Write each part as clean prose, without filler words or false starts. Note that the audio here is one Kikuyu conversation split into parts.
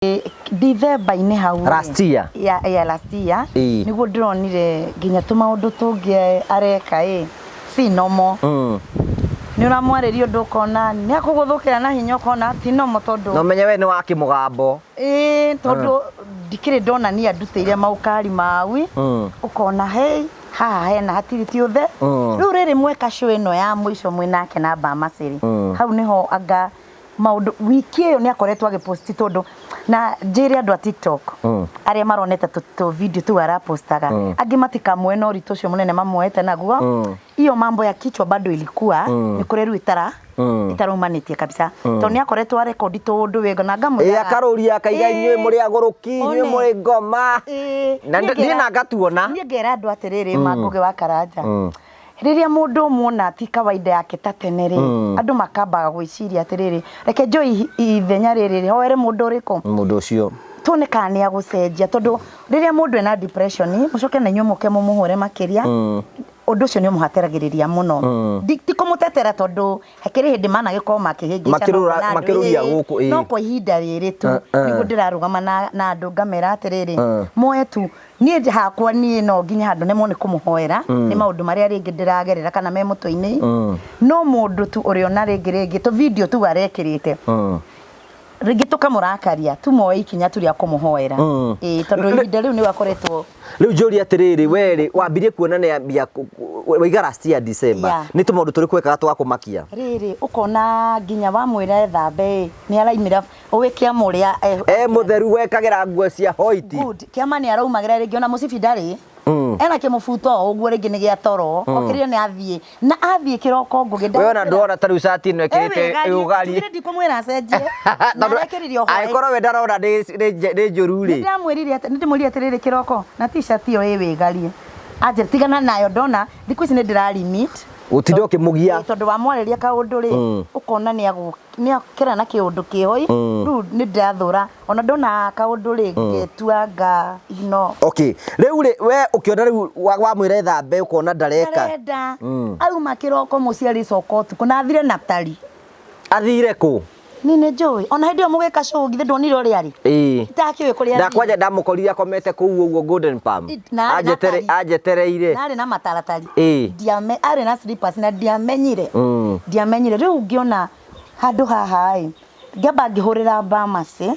Dithemba-inĩ hau rĩ, Last year. ya last year. Ĩĩ. Nĩguo ndĩronire nginya tũmaũndũ tũngĩ areka ĩ si normal. Nĩ ũramwarĩria ũndũ ũkona nĩ akũgũthũkĩra na hinya, ũkona ti normal tondũ Na ũmenye we nĩ wa kĩmũgambo. Ĩĩ, tondũ ndikĩrĩ ndona niĩ andutĩire maũkari mau. Ũkona hei haha hena hatirĩ ti ũthe. Rĩu rĩrĩ mweka show ĩno ya mũico mwĩnake na Bamacĩrĩ, hau nĩho anga maũndũ wiki ĩyo nĩ akoretwo agĩposti, tondũ na njĩre andũ a TikTok arĩa maronete tũ video tũu arapostaga, angĩ matikamuoe na ũritũ ũcio mũnene mamuoete naguo. Hiyo mambo ya kichwa bado ilikuwa nĩ kũrĩa rĩu itara itaraumanĩtie kabisa, tondũ nĩ akoretwo arekondi tũũndũ wega na Ĩ ngamwĩraga akarũria akaiga inyuĩ mũrĩ agũrũki, inyuĩ One. Mũrĩ ngoma. Ĩĩ, Na niĩ niĩ na ngatuona. Niĩ ngera andũ atĩrĩrĩ, ma Ngũgĩ wa Karanja, rĩrĩa mũndũ muona ti kawaida yake ta tene rĩ, andũ makambaga gwĩciria atĩrĩrĩ, reke njoe ithenya rĩrĩ hoere mũndũ ũrĩkũ. Mũndũ ũcio. Tuone kana nĩ agũcenjia, tondũ rĩrĩa mũndũ ena depression, mũcoke na inyuĩ mũke mũmũhũre makĩria, ũndũ ũcio nĩ ũmũhatĩragĩrĩria mũno. Ti kũmũtetera, tondũ hakĩrĩ hĩndĩ managĩkorwo makĩhĩngĩcana ũkona andũ, Makĩrũria gũkũ, ĩĩ. No kwa ihinda rĩrĩ tu nĩguo ndĩrarũgama na andũ ngamera atĩrĩrĩ, moe tu niĩ hakwa, niĩ no nginya handũ nemwo nĩ kũmũhoera nĩ maũndũ marĩa rĩngĩ ndĩragerera kana me mũtwe-inĩ. No mũndũ tu ũrĩona rĩngĩ tũ video tu arekĩrĩte, rĩngĩ tũkamũrakaria, tumoe ikinya tu rĩa kũmũhoera. Ĩĩ, tondũ ihinda rĩu nĩ akoretwo. Rĩu njũria atĩrĩrĩ, we rĩ wambirie kuona nĩ ambia waiga last year December? Nĩ tũmaũndũ tũrĩkũ wekaga twakũmakia? Rĩrĩ ũkona nginya wamwĩra ethambe ĩ, nĩ araimĩra ũĩ kĩama ũrĩa E mũtheru, wekagĩra nguo cia white. Good. Kĩama nĩ araumagĩra rĩngĩ ona mũcibi ndarĩ, ena kĩmũbuto o ũguo, rĩngĩ nĩ gĩa toro okĩrire nĩ athiĩ na athiĩ kĩroko Ngũgĩ. We ona ndwona ta rĩu cati ĩno ĩkĩrĩte ĩũgari. Ndikumwĩra acenjie na arekĩrire o hwaĩ. Angĩkorwo we ndarona nĩ njũru rĩ. Nĩndĩramwĩrire atĩ nĩndĩmwĩrire atĩrĩrĩ, kĩroko na t-shirt ĩyo ĩ wĩgarie, anjĩra tigana nayo, ndona thikũ ici nĩ ndĩra limit. Gũtinda ũkĩmũgia. Ĩ, tondũ wamwarĩria kaũndũ rĩ, ũkona nĩ akĩra na kĩũndũ kĩhoi. Rĩu nĩ ndĩrathũra ona ndona kaũndũ rĩ, ngetuanga ino. Okay, rĩu rĩ, we ũkĩona rĩu wamwĩra ethambe ũkona ndareka. Ndarenda. Auma kĩroko mũciĩ arĩcoka ũtukũ na athire na tari. Athire kũ? Niĩ nĩ njũĩ ona hĩndĩ ĩyo mũgĩka show githĩ ndonire ũrĩa arĩ. Itakĩũĩ kũrĩa athire. Ndakwanja ndamũkorire akomete kũu ũguo Golden Palm. Na arĩ na tari. Anjetereire. Na arĩ na mataratari. Arĩ na slippers na ndiamenyire. Ndiamenyire. Rĩu ngĩona handũ haha ĩ, ngĩamba ngĩhũrĩra Bamasi.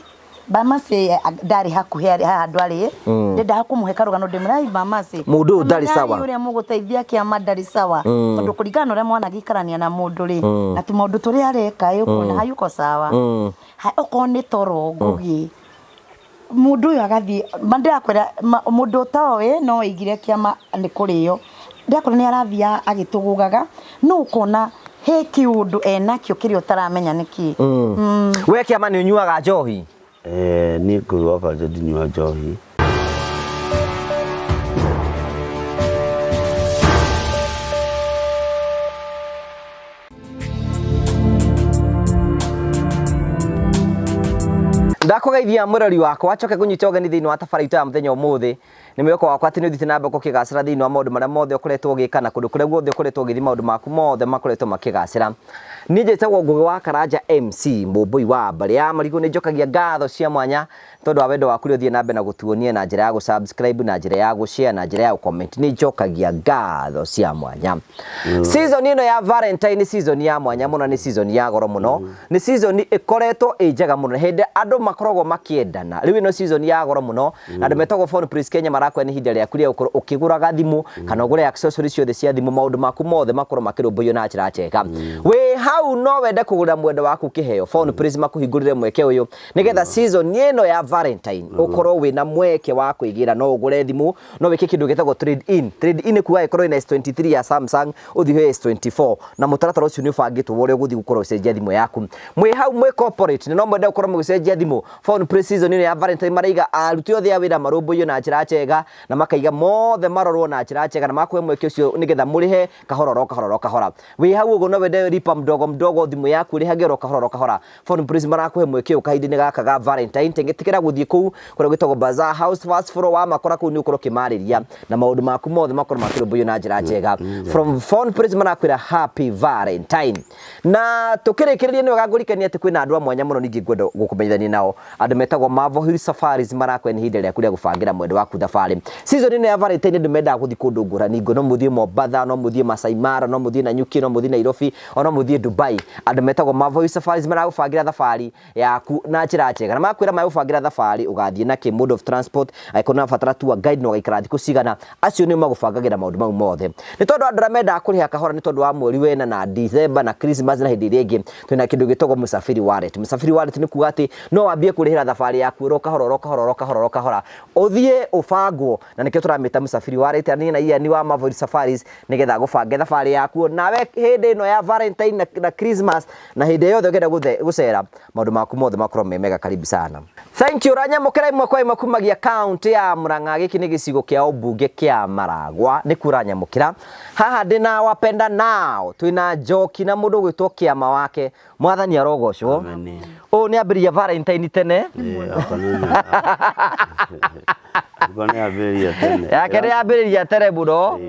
Bamasi ndarĩ hakuhĩ, arĩ haha handũ arĩ. Ndendaga kũmũhe karũgano ndĩmwĩre, "Ai Bamasi, Mũndũ ũyũ ndarĩ menyai sawa." Ũrĩa mũgũteithia kĩama ndarĩ sawa. Tondũ kũringana na ũrĩa mwanagĩikarania na mũndũ rĩ, na tũmaũndũ tũrĩa areka ĩ, ũkona hayuko sawa. Okorwo nĩ toro Ngũgĩ, mũndũ ũyũ agathiĩ ma ndĩrakwĩra mũndũ ũtoĩ no aigire kĩama nĩ kũrĩo. Ndĩrakwĩra nĩ arathiĩ agĩtũgũgaga, no ũkona he kĩũndũ enakĩo kĩrĩa ũtaramenya nĩ kĩĩ. We kĩama nĩ ũnyuaga njohi? Eh, niĩ Ngũgĩ wa Karanja ndinyua njohi. Ndakũgeithia mũrori wakwa, njoke ngũnyite ũgeni thĩinĩ wa tabarĩra itũ ya mũthenya ũmũthĩ. Nĩ mwĩhoko wakwa atĩ nĩ ũthiĩte na mbere ũkĩgacĩra thĩinĩ wa maũndũ marĩa mothe ũkoretwo ũgĩka, na kũndũ kũrĩa guothe ũkoretwo ũgĩthiĩ maũndũ maku mothe makoretwo makĩgacĩra. Niĩ njĩtagwo Ngũgĩ wa Karanja MC Mũmbũi wa mbarĩ ya Marigũ. Nĩ njokagia ngatho cia mwanya tondũ wa wendo waku ũrĩa ũthiĩ na mbere na gũtuonia na njĩra ya gũ-subscribe, na njĩra ya gũ-share, na njĩra ya gũ-comment. Nĩ njokagia ngatho cia mwanya. Season ĩno ya Valentine nĩ season ya mwanya mũno, nĩ season ya goro mũno, nĩ season ĩkoretwo ĩ njega mũno hĩndĩ andũ makoragwo makĩendana. Rĩu ĩno season ya goro mũno, na andũ metagwo Phone Place Kenya marakwĩra nĩ ihinda rĩaku rĩa gũkorwo ũkĩgũra gathimũ kana ũgũre accessories ciothe cia thimũ, maũndũ maku mothe makorwo makĩrũmbũiyo na njĩra njega. Wĩ hau no wende kũgũrĩra mwendwa waku kĩheo, Phone Place makũhingũrĩre mweke ũyũ nĩgetha season ĩno ya Valentine ũkorwo wĩna mweke wa kwĩgĩra, no ũgũre thimũ, no wĩke kĩndũ gĩtagwo trade in. Trade in nĩ kuga ĩkorwo ĩna S23 ya Samsung ũthiĩ ũheo S24, na mũtaratara ũcio nĩ ũbangĩtwo wa ũrĩa ũgũthiĩ gũkorwo ũgĩcenjia thimũ yaku. Mwĩ hau mwĩ corporate na no mwende gũkorwo mũgĩcenjia thimũ, Phone Place season ĩno ya Valentine maraiga aruti othe a wĩra marũmbũiyo na njĩra njega, na makaiga mothe marorwo na njĩra njega, na makũhe mweke ũcio nĩgetha mũrĩhe kahora oro kahora oro kahora. Wĩ hau ũguo no wende lipa mdogo. mdogo mdogo, thimũ yaku ĩrĩhage oro kahora oro kahora. Phone Please marakũhe mweke ũyũ kahinda-inĩ gaka ga Valentine. Teng'etikĩra gũthiĩ kũu kũrĩa gwĩtagwo Bazaar House first floor, wamakora kũu nĩ ũkorwo ũkĩmarĩria na maũndũ maku mothe makorwo makĩrũmbũiyo na njĩra njega. From Phone Please marakwĩra happy Valentine. Na tũkĩrĩkĩrĩria nĩ wega ngũrikanie atĩ kwĩna andũ a mwanya mũno ningĩ ngwenda gũkũmenyithania nao, andũ metagwo Marvel Hill Safaris marakwĩra nĩ ihinda rĩaku rĩa gũbangĩra mwendwa waku thabarĩ. Season ĩno ya Valentine andũ mendaga gũthiĩ kũndũ ngũrani ngo, no mũthiĩ Mombatha, no mũthiĩ Masai Mara, no mũthiĩ Nanyuki, no mũthiĩ Nairobi, ona no mũthiĩ Dubai. Andũ metagwo Marvel Hill Safaris maragũbangĩra thabarĩ yaku na njĩra njega, na makwĩra magũbangĩra thabarĩ ũgathiĩ na kĩ mode of transport, angĩkorwo nĩ ũrabatara tour guide na ũgaikara thikũ cigana, acio nĩo magũbangagĩra maũndũ mau mothe. Nĩ tondũ andũ arĩa mendaga kũrĩha kahora nĩ tondũ wa mweri wena na December na Christmas na hĩndĩ ĩrĩa ĩngĩ, twĩna kĩndũ gĩtagwo Msafiri Wallet. Msafiri Wallet nĩ kuga atĩ no wambie kũrĩhĩra thabarĩ yaku oro kahora oro kahora oro kahora oro kahora, ũthiĩ ũbangwo, na nĩkĩo tũramĩta Msafiri Wallet. Niĩ na Ian wa Marvel Safaris nĩgetha gũbange thabarĩ yaku nawe hĩndĩ ĩno ya Valentine na Christmas na hĩndĩ yothe ũngĩenda gũcera, maũndũ maku mothe makorwo me mega. Karibu sana, thank you. Ũranyamũkĩra ĩmwe kwa ĩmwe kumagia kaunti ya Murang'a. Gĩkĩ nĩ gĩcigo kĩa ũmbunge kĩa Maragwa nĩkuo ũranyamũkĩra. Haha ndĩna wapenda nao, twĩna Njoki na mũndũ ũgwĩtwo Kĩama wake. Mwathani arogocwo. Amen. Ũũ nĩ ambĩrĩria Valentine tene. Ĩĩ, akwa nĩ ambĩrĩria tene. Yake nĩ yambĩrĩria tene mũno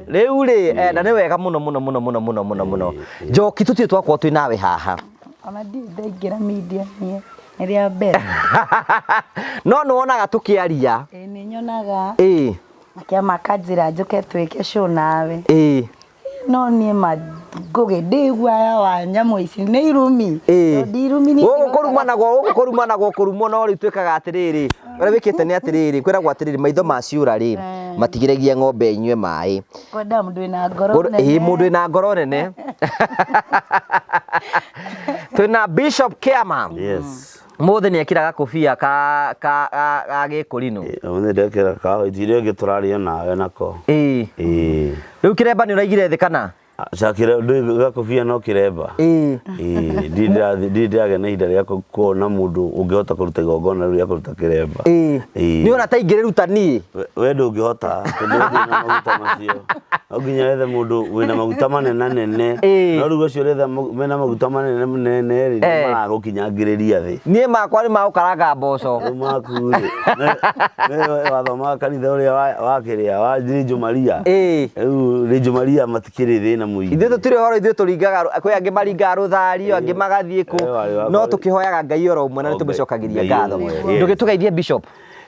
rĩu rĩ, na nĩ wega mũno mũno mũno mũno mũno mũno mũno. Njoki, tũtirĩ twakorwo twĩ nawe haha. Ona ndirĩ ndaingĩra media niĩ, nĩ rĩa mbere. No nĩ wonaga tũkĩaria? Ĩĩ, nĩ nyonaga. Na kĩama akanjĩra njũke twĩke show nawe. No niĩ ma Ngũgĩ ndĩ guaya wa nyamũ ici, nĩ irumi. Tondũ irumi nĩ Gũkũ ndihotaga. kũrumanagwo, gũkũ kũrumanagwo kũrumwo, no rĩu twĩkaga atĩrĩrĩ, ũrĩa wĩkĩte nĩ atĩrĩrĩ, kwĩragwo atĩrĩrĩ, maitho ma ciũra rĩ matigiragia ng'ombe inyue maĩ. Kwenda mũndũ wĩna ngoro nene. Ĩĩ, mũndũ wĩna ngoro nene. Twĩna Bishop Kĩama. Yes. Mũthĩ nĩ ekĩra gakobia ka gĩkũrinũ. Ũmũthĩ ndekĩra ka iria ĩngĩ tũraria nawe nako. Ĩĩ. Rĩu kĩremba nĩ ũraigire thĩ kana? Cakĩre gakobia no kĩremba. Ĩĩ, ndirĩ ndĩragĩa na ihinda rĩa kuona mũndũ ũngĩhota kũruta igongona rĩu rĩa kũruta kĩremba. Ĩĩ. Nĩ ona ta ingĩrĩruta niĩ. We ndũngĩhota tondũ ndũrĩ na maguta macio. No nginya wethe mũndũ wĩna maguta manenanene. No rĩu acio ũretha mena maguta manene manene rĩ, nĩ maragũkinyangĩrĩria thĩ. Niĩ makwa nĩ magũkaranga mboco. Rĩu maku rĩ, we wathomaga kanitha ũrĩa wa kĩrĩa wa Legio Maria. Rĩu Legio Maria matikĩrĩ thĩna mũingĩ. Ithuĩ tũtirĩ ũhoro, ithuĩ tũringaga, kwĩ angĩ maringaga rũthario, angĩ magathiĩ kũ, no tũkĩhoyaga Ngai oro ũmwe na nĩ tũmũcokagĩria ngatho. Ndũgĩtũgeithie Bishop.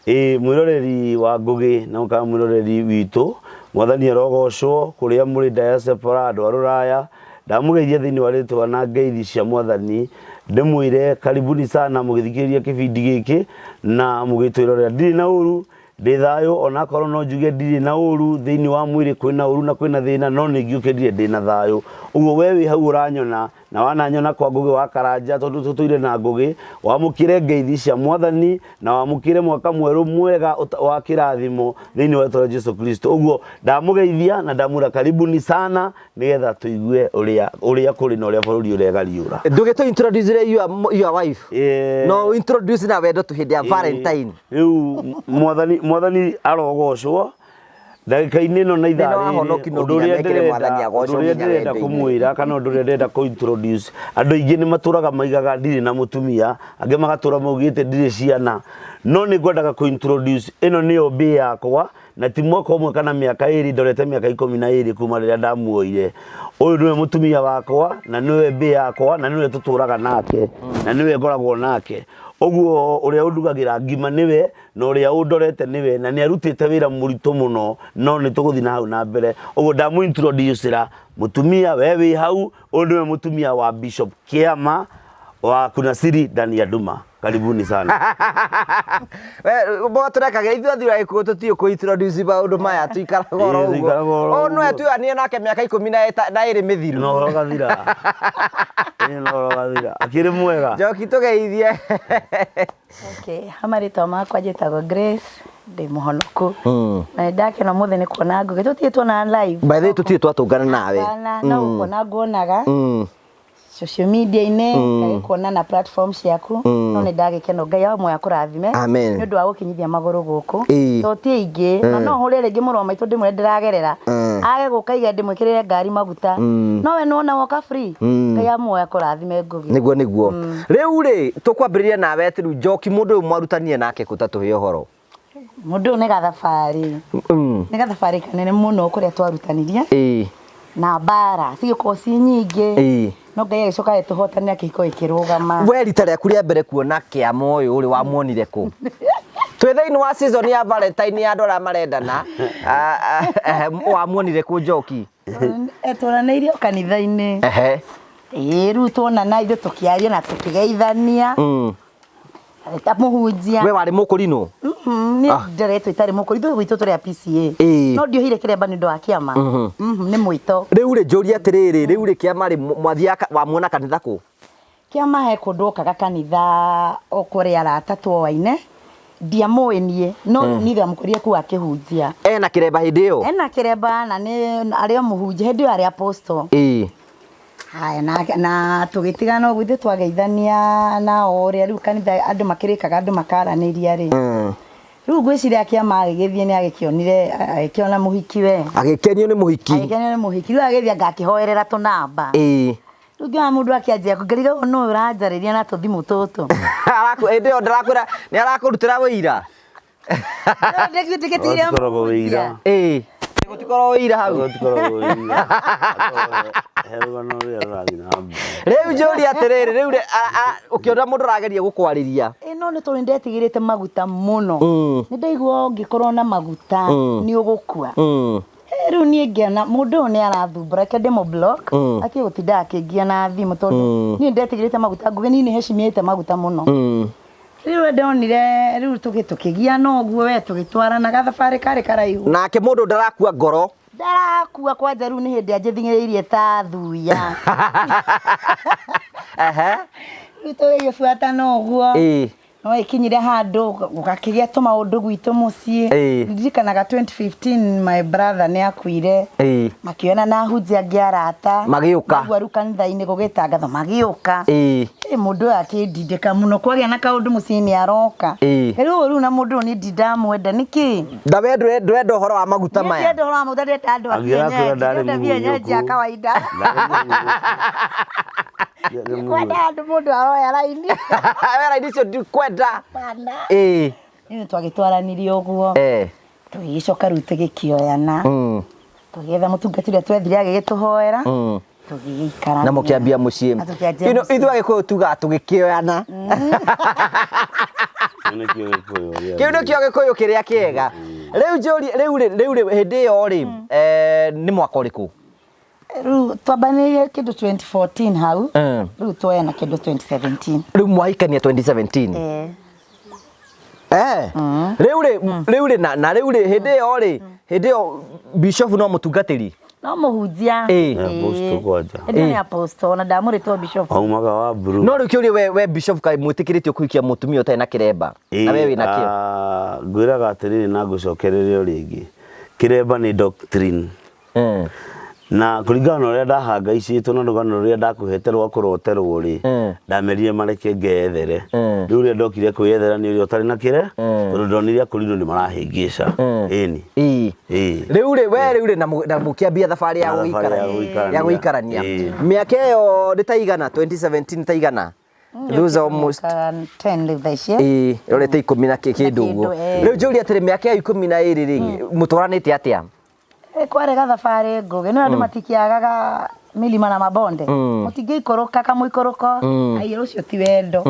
Ĩĩ, mwĩroreri wa Ngũgĩ na kana mwĩroreri witũ, Mwathani arogocwo kũrĩa mũrĩ diaspora, andũ a rũraya, ndamũgeithia thĩinĩ wa rĩtwa na ngeithi cia Mwathani, ndĩmwĩre karibuni sana mũgĩthikĩrĩria kĩbindi gĩkĩ na mũgĩtwĩrorera. Ndirĩ na ũru, ndĩ thayũ, onakorwo no njuge ndirĩ na ũru, thĩinĩ wa mwĩrĩ kwĩna ũru na kwĩna thĩna, no nĩ ngĩũkĩrire ndĩna thayũ. Ũguo we wĩ hau ũranyona, Na wananyona kwa Ngũgĩ wa Karanja tondũ tũtũire na Ngũgĩ, wamũkĩre ngeithi cia Mwathani na wamũkĩre mwaka mwerũ mwega wa kĩrathimo thĩinĩ wa rĩtwa rĩa Jesu Kristo. Ũguo ndamũgeithia na ndamwĩra karibuni sana nĩgetha tũigue ũrĩa ũrĩa kũrĩ na ũrĩa bũrũri ũregariũra. Ndũgĩtũ introduce your wife. No introduce na wendo tu hĩndĩ ya Valentine. Rĩu Mwathani Mwathani arogocwo ndagĩka-inĩ ĩno na ithaa Thĩna wa rĩrĩ, honoki no ũndũ nginya ũrĩa mekĩre ndĩrenda Mwathani agocwo ũndũ ũrĩa nginya ndĩrenda wendo-inĩ. kũmwĩra kana ũndũ ũrĩa ndĩrenda kũ introduce andũ aingĩ nĩ matũraga maigaga ndirĩ na mũtumia, angĩ magatũra maugĩte ndirĩ ciana, no nĩ ngwendaga kũ introduce ĩno nĩyo mbĩ yakwa na ti mwaka ũmwe kana mĩaka ĩrĩ, ndorete mĩaka 12 kuma rĩrĩa ndamuoire. Ũyũ nĩwe mũtumia wakwa na nĩwe mbĩ yakwa na nĩwe tũtũraga nake na nĩwe ngoragwo nake. Ũguo ũrĩa ũndugagĩra ngima nĩwe na ũrĩa ũndorete nĩwe na nĩ arutĩte wĩra mũritũ mũno no nĩ tũgũthiĩ na hau na mbere. Ũguo ndamũ introduce ra mũtumia, we wĩ hau, ũyũ nĩwe mũtumia wa Bishop Kĩama wa Kuna Siri ndani ya Nduma. Karibuni sana. We, mboga tũrekaga ithuĩ athuri a Gĩkũyũ tũtiũĩ kũ introduce maũndũ maya, tũikaraga oro Ĩĩ, ũguo. tũikaraga oro Ũyũ nĩwe ũguo. twĩanire nake mĩaka 12 mĩthiru. Na ũhoro ũgathira. Ĩĩ, na ũhoro ũgathira. Akĩrĩ mwega. Njoki, tũgeithie. Okay, ha marĩtwa makwa njĩtagwo Grace, ndĩ mũhonoku. Na nĩ ndakena ũmũthĩ nĩ kuona Ngũgĩ. Tũtirĩ tuonana live. By the way, tũtirĩ twatũngana nawe. Hapana, no gũkuona nguonaga. Social media-inĩ, ngagĩkuona na platform ciaku, no nĩ ndagĩkeno. Ngai wa muoyo akũrathime Amen. nĩ ũndũ wa gũkinyithia magũrũ gũkũ. Ĩĩ. To ti aingĩ, na no hũre rĩngĩ mũrũ wa maitũ ndĩmwĩre ndĩragerera, age gũka ige ndĩmwĩkĩrĩre ngari maguta, no we nĩwona woka free. Ngai wa muoyo akũrathime, Ngugi. Nĩguo nĩguo. Rĩu rĩ, tũkwambĩrĩria nawe atĩ rĩu Njoki, mũndũ ũyũ mwarutanie nake kũ, ta tũhe ũhoro. Mũndũ ũyũ nĩ gathabarĩ, nĩ gathabarĩ kanene mũno kũrĩa twarutanirie. Na mbara cigĩkorwo ci nyingĩ, no Ngai agĩcoka agĩtũhotanĩra, kĩhiko gĩkĩrũgama. We rita rĩaku rĩa mbere kuona kĩama ũyũ rĩ, wamuonire kũ? Twĩ thĩinĩ wa season ya Valentine ya andũ arĩa marendana. Ah, ah, eh, wamuonire kũ, Njoki? Twaranĩirio kanitha-inĩ. Ĩĩ, rĩu tuonana ithuĩ tũkĩaria na tũkĩgeithania. Ta mũhunjia. We warĩ mũkũrinũ? Niĩ nderetwo itarĩ mũkũrinũ, ithuĩ gwitũ tũrĩ a PCA. No ndiohire kĩremba nĩ ũndũ wa kĩama. Nĩ mwĩto. Rĩu rĩ, njũrie atĩrĩrĩ, rĩu rĩ, kĩama rĩ, mwathiaga wamuona kanitha kũ? Kĩama he kũndũ okaga kanitha o kũrĩ arata tuoaine, ndiamũĩ niĩ, no niĩ ndamũkorire kũu akĩhunjia. Ena kĩremba hĩndĩ ĩyo? Ena kĩremba na nĩ arĩ o mũhunjia, hĩndĩ ĩyo arĩ apostle. Haya, na tũgĩtigana ũguo, ithuĩ twageithania na o ũrĩa rĩu kanitha andũ makĩrĩkaga, andũ makaranĩria rĩ. Rĩu ngwĩciria kĩama agĩgĩthiĩ nĩ agĩkĩonire, agĩkĩona mũhiki we. Agĩkenio nĩ mũhiki. Agĩkenio nĩ mũhiki. Rĩu agĩthiĩ anga akĩhoerera tũnamba. Rĩu ngĩona mũndũ akĩanjia kũngeria, ũyũ nũũ ũranjarĩria na tũthimũ tũtũ? Hĩndĩ ĩyo ndarakwĩra nĩ arakũrutĩra wĩira. Ndĩgĩtigire. Gũtikoragwo wĩira. Ĩĩ. Gũtikoragwo wĩira hau. Gũtikoragwo wĩira. He rũgano rũrĩa rũrathiĩ na mbere. Rĩu njũrie atĩrĩrĩ, rĩu rĩ, ũkĩona mũndũ ũrageria gũkwarĩria. Ĩ, no nĩ tondũ nĩ ndetigĩrĩte maguta mũno. Nĩ ndaigua ũngĩkorwo na maguta nĩ ũgũkua. Rĩu niĩ ngĩona mũndũ ũyũ nĩ arathumbũra, reke ndĩmũ block, atige gũtinda akĩngia na thimũ, tondũ niĩ ndetigĩrĩte maguta. Ngugi, niĩ nĩ hecimĩte maguta mũno. Rĩu ndonire rĩu tũkĩgiana ũguo, we tũgĩtwarana gathabarĩ karĩ karaihu. Nake mũndũ ndarakua ngoro. Ndarakua kwanja, rĩu nĩ hĩndĩ anjĩthing'ĩrĩirie ta thuya. Rĩu tũgĩgĩbuatana ũguo. No ĩkinyire handũ gũgakĩgĩa tũmaũndũ gwitũ mũciĩ. Ndirikanaga 2015 my brother nĩ akuire. Makĩona na ahunjia angĩ arata. Magĩũka. Maigua rĩu kanitha-inĩ gũgĩtangathwo magĩũka. Ĩ, mũndũ ũyũ akĩndindĩka mũno, kwagĩa na kaũndũ mũciĩ nĩ aroka. Rĩu rĩu na mũndũ ũyũ niĩ ndindamwenda nĩkĩ? Na we ndũrenda ũhoro wa maguta Niĩ maya? ndienda ũhoro wa maguta, ndĩrenda andũ a Angĩrakwĩra kienyeji, ndarĩ ndĩrenda vienyeji a mũhunyũku. kawaida. Ndarĩ mũhunyũku. Kwenda andũ mũndũ aroya raini. We raini icio ndikwenda. Hapana. Nĩ twagĩtwaranirie ũguo. Tũgĩgĩcoka rĩu tũgĩkĩoyana. Tũgĩetha mũtungati ũrĩa twethire agĩgĩtũhoera. Tũgĩgĩikarania. Na mũkĩambia mũciĩ. Na tũkĩanjia You know, mũciĩ. ithuĩ Agĩkũyũ tugaga tũgĩkĩoyana. Kĩu nĩkĩo Gĩkũyũ gĩa Kĩu nĩkĩo Gĩkũyũ kĩrĩa kĩega. Rĩu njũrie, rĩu rĩ, rĩu rĩ, hĩndĩ ĩyo rĩ, nĩ mwaka ũrĩkũ? Rĩu twambanĩrĩire kĩndũ 2014 hau. Rĩu tuoyana kĩndũ 2017. Rĩu mwahikania 2017? Rĩu rĩ, rĩu rĩ, na rĩu rĩ, hĩndĩ ĩyo rĩ, hĩndĩ ĩyo bishop no mũtungatĩri? No mũhunjia. Nĩ apostle kwanja. Hĩndĩ ĩyo nĩ apostle, na ndamũrĩtwo bishop. Aumaga wa blue. No rĩu kĩũria, we bishop, kaĩ mwĩtĩkĩrĩtio kũhikia mũtumia ũtarĩ na kĩremba? Na we wĩna kĩo? Ngwĩraga atĩrĩrĩ na ngũcokererie o rĩngĩ. Kĩremba nĩ doctrine. Na kũringana na ũrĩa ndahangaicĩtwo na rũgano rũrĩa ndakũhete rwa kũroterwo rĩ, ndamerire mareke ngeyethere. Rĩu ũrĩa ndokire kwĩyethera nĩ ũrĩa ũtarĩ na kĩre, tondũ ndonire akũrinũ nĩ marahĩngĩca. Ĩni. Ĩĩ. Rĩu rĩ, we rĩu rĩ, na mũkĩambia thabarĩ ya Na thabarĩ ya gũikarania. gũikarania. Ya gũikarania. Ĩĩ. Mĩaka ĩyo nĩ ta igana, 2017 ta igana. Those are almost Mĩaka 10 rĩu thaa ici. Ĩĩ, ũrete ikũmi na kĩndũ ũguo. Kĩndũ, Rĩu njũrie atĩrĩ, mĩaka ĩyo 12 rĩ, mũtwaranĩte atĩa? Kwarĩ gathabarĩ, Ngũgĩ, no andũ matikĩagaga milima na mabonde, mũtingĩikũrũka kamũikũrũko ai ũcio ti wendo.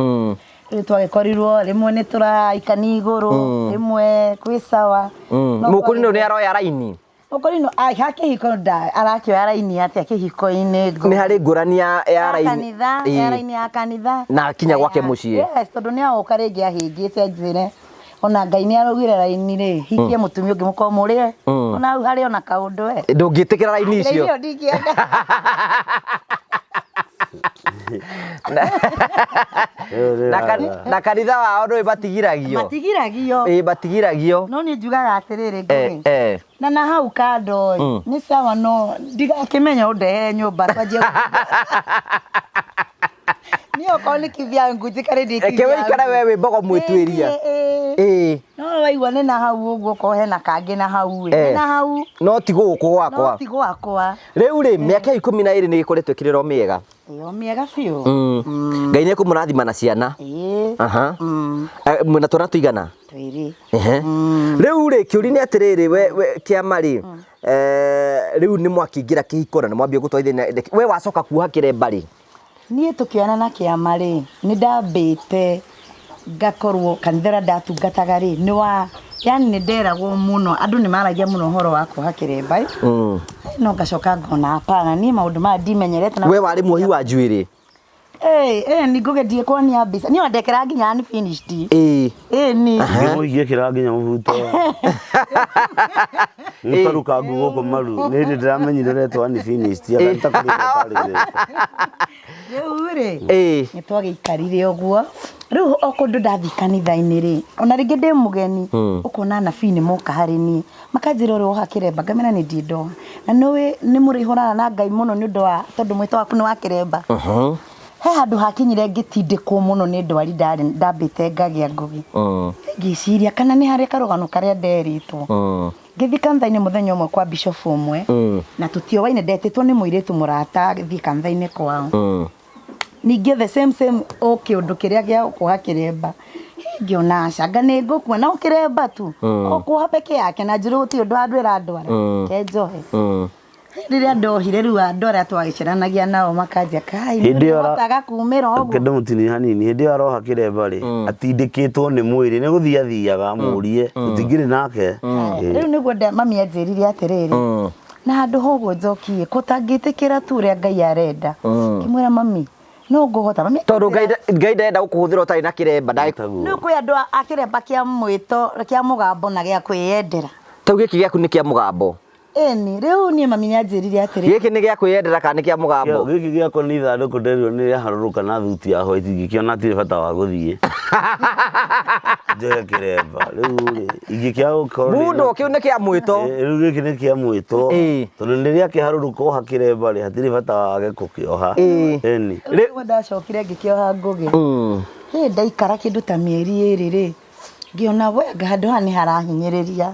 Rĩu twagĩkorirwo rĩmwe nĩ tũraikania igũrũ, rĩmwe kwĩ sawa. No Mũkũrinũ nĩ aroya raini? Mũkũrinũ ha kĩhiko arakĩoya raini atĩa kĩhiko-inĩ, Ngũgĩ? Nĩ harĩ ngũrani ya raini. Kanitha, ya raini ya kanitha. Na kinya gwake mũciĩ. Yes, tondũ nĩ agoka rĩngĩ ahĩngĩte anjĩre ona Ngai nĩ araugire raini rĩ, hikie mũtumia ũngĩ mũkorwo mũrĩe. Ona hau harĩ ona kaũndũ we. Ndũngĩtĩkĩra raini icio. Raini ĩyo ndingĩenda. Na kanitha wao ndũĩ matigiragio. Matigiragio. Ĩĩ, matigiragio. No niĩ njugaga atĩrĩrĩ, Ngũgĩ. Na hau kando nĩ sawa, no ndigakĩmenya ũndehere nyũmba twanjie. Niĩ okorwo nĩ kivyangu njikare ndĩ Reke wĩikare we wĩ mbogo mwĩtuĩria. Ĩĩ. Ĩĩ. No waigua nĩ na hau ũguo okorwo hena kangĩ na hau ĩ. Eh. Nĩ na hau. No ti gũkũ No gwakwa. ti gwakwa. Rĩu rĩ, mĩaka ĩyo 12 nĩ ĩkoretwo ĩkĩrĩrwo mĩega. Ĩyo mĩega biũ. Ngai nĩ ekũmũrathima na ciana. Ĩĩ. Aha. Mm. Mwĩna twana tũigana? Twĩrĩ. Ehe. Rĩu rĩ, kĩũria nĩ atĩrĩrĩ, we kĩama rĩ, rĩu nĩ mwakĩingĩra kĩhiko na nĩ mwambia gũtwarithia, we wacoka kuoha kĩremba rĩ? Niĩ tũkĩonana na kĩama rĩ, nĩ ndambĩte ngakorwo kanitha ũrĩa ndatungataga rĩ, nĩ wa yani nĩ nderagwo mũno, andũ nĩ maragia mũno ũhoro wa kuoha kĩremba ĩ. No ngacoka ngona hapana, niĩ maũndũ maya ndimenyerete na We warĩ muohi wa njuĩrĩ? Ĩĩ, nĩ ngũgĩthiĩ kuonia mbica. Niĩ wandekera nginya unfinished. Ĩĩ. Ĩĩ ni. Ngĩmũhikie kĩra nginya mũbuto. Mũtaruka nguo gũkũ maru. Nĩ hĩndĩ ndĩramenyire ũretwo unfinished. Anga nĩtakũrĩte. Rĩu rĩ. Ĩĩ. Nĩ twagĩikarire ũguo. Rĩu o kũndũ ndathiĩ kanitha-inĩ rĩ, ona rĩngĩ ndĩ mũgeni, ũkona anabii nĩ moka harĩ niĩ. Makanjĩra ũrĩa woha kĩremba, ngamera nĩ ndirĩ ndoha. Na nĩũĩ nĩ mũrĩhũrana na Ngai mũno nĩ ũndũ wa tondũ mwĩto waku nĩ wa kĩremba. He handũ hakinyire ngĩtindĩkwo mũno nĩ ndwari ndarĩ ndambĩte ngagĩa ngũgĩ. Ngĩciria kana nĩ harĩ karũgano karĩa nderĩtwo. Ngĩthiĩ kanitha-inĩ mũthenya ũmwe kwa bishop ũmwe, na tũtioaine, ndetĩtwo nĩ mũirĩtu mũrata thiĩ kanitha-inĩ kwao. Ningĩ the same same o kĩũndũ kĩrĩa gĩa kuoha kĩremba. Ngĩona aca, anga nĩ ngũkua na o kĩremba tu. O kuoha peke yake na njĩrwo gũtirĩ ũndũ andũ ĩrandwara. Reke njohe. Rĩrĩa ndohire rĩu andũ arĩa twagĩceranagia nao makanjia kai Hĩndĩ ĩyo ara- nĩũhotaga kumĩra ũguo. Kĩndũ mũtini hanini hĩndĩ ĩyo aroha kĩremba rĩ atindĩkĩtwo nĩ mwĩrĩ nĩ gũthiĩ athiaga mũrie tũtingĩrĩ nake. Ĩĩ. Rĩu nĩguo mami anjĩrire atĩrĩrĩ, na handũ ha ũguo njokie kũtangĩtĩkĩra tu ũrĩa Ngai arenda. Ngĩmwĩra mami no ngũhota. Mami Tondũ Ngai ndarenda gũkũhũthĩra ũtarĩ na kĩremba. Taguo. Rĩu kwĩ andũ a kĩremba kĩa mwĩto kĩa mũgambo na gĩa kwĩyendera. Tau gĩkĩ gĩaku nĩ kĩa mũgambo. Ĩni, rĩu niĩ mami nĩanjĩrire atĩrĩ. Gĩkĩ nĩ gĩa kwĩyendera kana nĩ kĩa mũgambo? Gĩkĩ gĩakwa nĩ ithandũkũ nderirwo nĩ rĩaharũrũka na thuti ya white ngĩkĩona hatirĩ bata wa gũthiĩ. Njoe kĩremba. Rĩu rĩ ingĩkĩaga gũkorwo ndĩ Mũndũ kĩu nĩ kĩa mwĩto. Rĩu gĩkĩ nĩ kĩa mwĩto. Tondũ rĩrĩa kĩharũrũka oha kĩremba rĩ hatirĩ bata wage gũkĩoha. Ĩni. Rĩu nĩguo ndacokire ngĩkĩoha ngũgĩ. Hĩ ndaikara kĩndũ ta mĩeri ĩrĩ rĩ, ngĩona we handũ haha nĩ harahinyĩrĩria.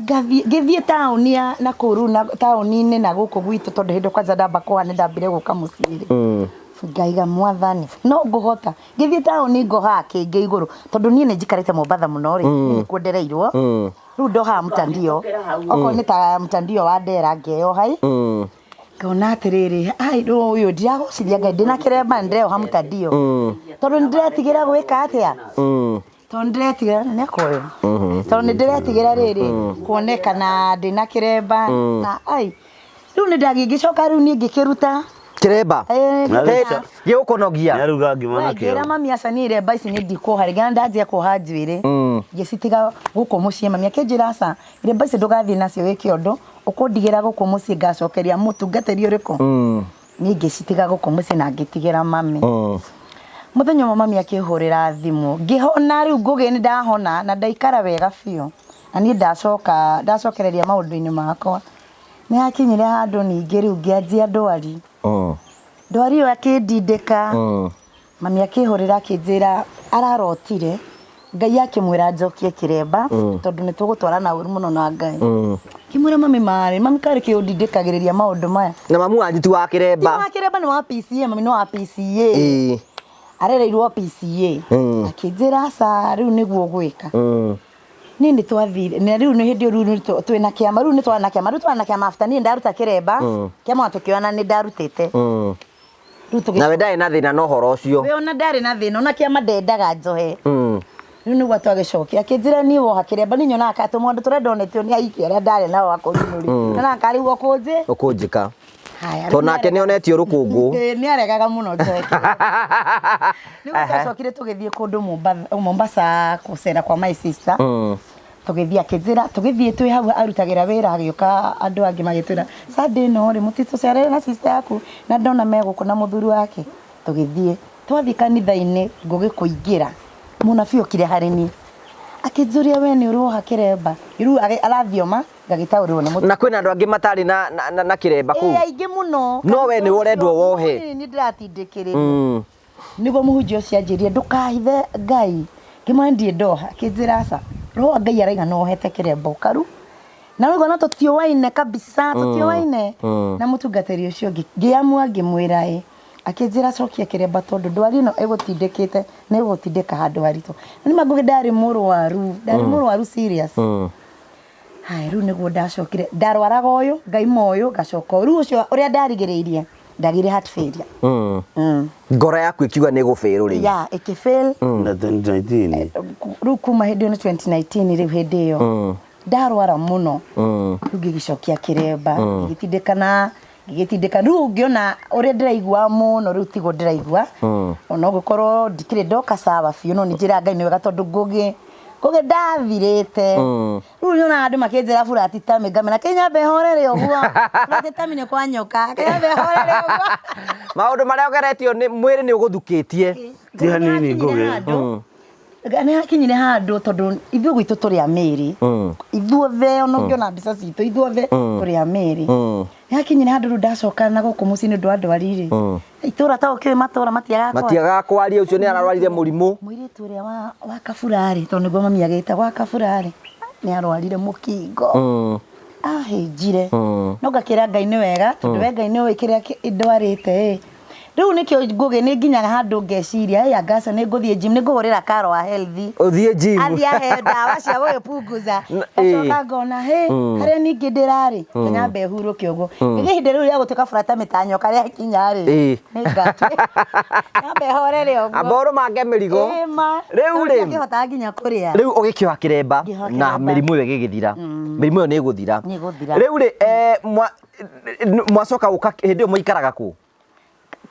Ngĩthiĩ taũni ya na kũu rĩu na taũni-inĩ na gũkũ gwitũ tondũ hĩndĩ kwanza ndamba kuoha nĩ ndambire gũka mũciĩ rĩ. Ngaiga mwathani no ngũhota. Ngĩthiĩ taũni ngohaga kĩngĩ igũrũ tondũ niĩ nĩ njikarĩte Mombatha mũno rĩ, niĩ nĩkuo ndereirwo. Rĩu ndohaga mtandio. Okorwo nĩ ta mtandio wa ndera ngeyoha ĩ. Ngona atĩrĩrĩ, ai rĩu ũyũ ndiragocithia Ngai ndĩna kĩremba nĩ ndĩreyoha mtandio. Tondũ nĩ ndĩretigĩra gwĩka atĩa? Tondũ nĩndĩretigĩra nĩ akoyo. Tondũ nĩndĩretigĩra rĩrĩ kuonekana ndĩna kĩremba na ai rĩu nĩ ngĩcoka rĩu niĩ ngĩkĩruta Kĩremba? Gĩgũkũnogia. Nĩaruga ngima We, nakĩo. ngĩra mami aca niĩ iremba ici nĩ ndikuoha rĩngĩ na ndanjia kuoha njuĩrĩ. Ngĩcitiga gũkũ mũciĩ mami akĩnjĩra aca iremba ici ndũgathiĩ nacio wĩke ũndũ ũkũndigĩra gũkũ mũciĩ ngacokeria mũtungatĩri ũrĩkũ. Niĩ ngĩcitiga gũkũ mũciĩ na ngĩtigĩra mami. Mũthenya ũmwe mami akĩhũrĩra thimũ ngĩhona rĩu ngũgĩ nĩ ndahona na ndaikara wega biũ na niĩ ndacoka ndacokereria maũndũ-inĩ makwa. Nĩ hakinyire handũ ningĩ rĩu ngĩanjia ndwari. Ndwari ĩyo akĩndindĩka. Mami akĩhũrĩra akĩnjĩra ararotire Ngai akĩmwĩra njokie kĩremba tondũ nĩ tũgũtwarana ũru mũno na Ngai. Ngĩmwĩra mami marĩ mami karĩ kĩ ũndindĩkagĩrĩria maũndũ maya. Na mamu wanyu ti wa Ti kĩremba. wa kĩremba nĩ wa PCA mami nĩ wa PCA. Arereirwo PCA. Akĩnjĩra aca rĩu nĩguo ũgwĩka. Niĩ nĩ twathire na rĩu nĩ hĩndĩ ĩyo rĩu twĩna kĩama rĩu nĩ twana kĩama rĩu twana kĩama after niĩ ndaruta kĩremba kĩama tũkĩona nĩ ndarutĩte. Rĩu tũgĩ Na we ndarĩ na thĩna na ũhoro ũcio. We ona ndarĩ na thĩna ona kĩama ndendaga njohe. Rĩu nĩguo twagĩcokia akĩnjĩra niĩ woha kĩremba niĩ nyonaga ka tũmaũndũ tũrĩa ndonetio nĩ aiki arĩa ndarĩ nao akũrinũ rĩ. Nyonaga karĩ guo kũnjĩ. Ũkũnjĩka. Haya, Tondũ nake nĩ onetio rũkũngũ. Nĩ aregaga mũno njohe kĩremba. Nĩguo twacokire tũgĩthiĩ kũndũ Mombasa gũcera kwa my sister. Tũgĩthiĩ akĩnjĩra tũgĩthiĩ twĩ hau arutagĩra wĩra agĩũka andũ angĩ magĩtwĩra Sunday ĩno rĩ mũtitũcerere na sister yaku na ndona me gũkũ na mũthuri wake. Tũgĩthiĩ twathiĩ kanitha-inĩ ngũgĩ kũingĩra mũnabii okire harĩ niĩ Akĩnjũria we nĩ ũroha kĩremba. Rĩu arathioma ngagĩtaũrĩrwo nĩ mũtumia. Na kwĩna andũ angĩ matarĩ na kĩremba kũu. Ĩĩ aingĩ mũno. No we nĩwe ũrendwo wohe. Niĩ ndĩratindĩkĩrĩrio. Nĩguo mũhunjia ũcio anjĩrire ndũkahithe Ngai. Ngĩmwĩra ndirĩ ndoha. Akĩnjĩra aca. Roho wa Ngai araiga no wohete kĩremba ũkaru. Na rĩu ona tũtiũaine kabisa, tũtiũaine. Na mũtungatĩri ũcio ũngĩ ngĩamua ngĩmwĩra ĩ. Akĩnjĩra cokia kĩremba tondũ ndwari ĩno ĩgũtindĩkĩte nĩ ĩgũgũtindĩka handũ haritũ. Na nĩma Ngũgĩ ndarĩ mũrwaru, ndarĩ mũrwaru serious. Haya rĩu nĩguo ndacokire, ndarwaraga ũyũ, ngaima ũyũ, ngacoka ũyũ. Rĩu ũcio ũrĩa ndarigĩrĩirie, ndagĩire heart failure. Ngoro yaku ĩkiuga nĩ ĩgũbĩrũ rĩu. Yeah, ĩkĩ fail. Na 2019. Rĩu kuma hĩndĩ ĩyo nĩ 2019 rĩu hĩndĩ ĩyo. Ndarwara mũno. Rĩu ngĩgĩcokia kĩremba, ngĩgĩtindĩkana, ngĩgĩtindĩka. Rĩu ngĩona ũrĩa ndĩraigua mũno rĩu tiguo ndĩraigua. Ona ũgũkorwo ndikĩrĩ ndoka sawa biũ no nĩ njĩraga Ngai nĩ wega tondũ Ngũgĩ ndathirĩte. Rĩu nyonaga andũ makĩnjĩra burati tami ngamera kĩnyambe horere ũguo. Burati tami nĩ kwa nyoka. Kĩnyambe horere ũguo. Maũndũ marĩa ũgeretio nĩ mwĩrĩ nĩ ũgũthukĩtie. Ti hanini Ngũgĩ. Nĩ hakinyire handũ tondũ ithuĩ gwitũ tũrĩ a mĩrĩ. Ithuothe ona ũngĩona mbica citũ ithuothe tũrĩ a mĩrĩ. Nĩ hakinyire handũ rĩu ndacoka na gũkũ mũciĩ nĩ ũndũ wa ndwari rĩ. Itũra ta ũkĩũĩ matũra matiagaga kwaria. Matiagaga kwaria ũcio nĩ ararwarire mũrimũ. Mũirĩtu ũrĩa wa Kabura rĩ, tondũ nĩguo mami agĩtagwo wa Kabura rĩ, nĩ arwarire mũkingo. Ahĩnjire. No ngakĩra Ngai nĩ wega tondũ we Ngai nĩ ũĩ kĩrĩa ndwarĩte ĩ. Rĩu nĩkĩo Ngũgĩ nĩ nginyaga handũ ngeciria ĩ anga aca nĩ ngũthiĩ gym, nĩ ngũhũrĩra Karo wa health. Ũthiĩ gym. Athiĩ ahe ndawa cia gũgĩpunguza. Ngacoka ngona hĩ harĩa ningĩ ndĩrarĩ kĩnyambe hurũke ũguo. Ningĩ ihinda rĩu rĩa gũtuĩka burata mĩtanyoka rĩakinya rĩ, nĩ ngatue. Nyambe horere ũguo. Amba ũrũmange mĩrigo. Ĩ ma. Rĩu rĩ. Ndiakĩhotaga nginya kũrĩa. Rĩu ũgĩkĩoha kĩremba Ngĩoha na kĩremba. mĩrimũ ĩyo ĩgĩgĩthira. Mĩrimũ ĩyo nĩ ĩgũthira. Nĩ ĩgũthira. Rĩu rĩ, mwacoka gũka hĩndĩ ĩyo mũikaraga kũ?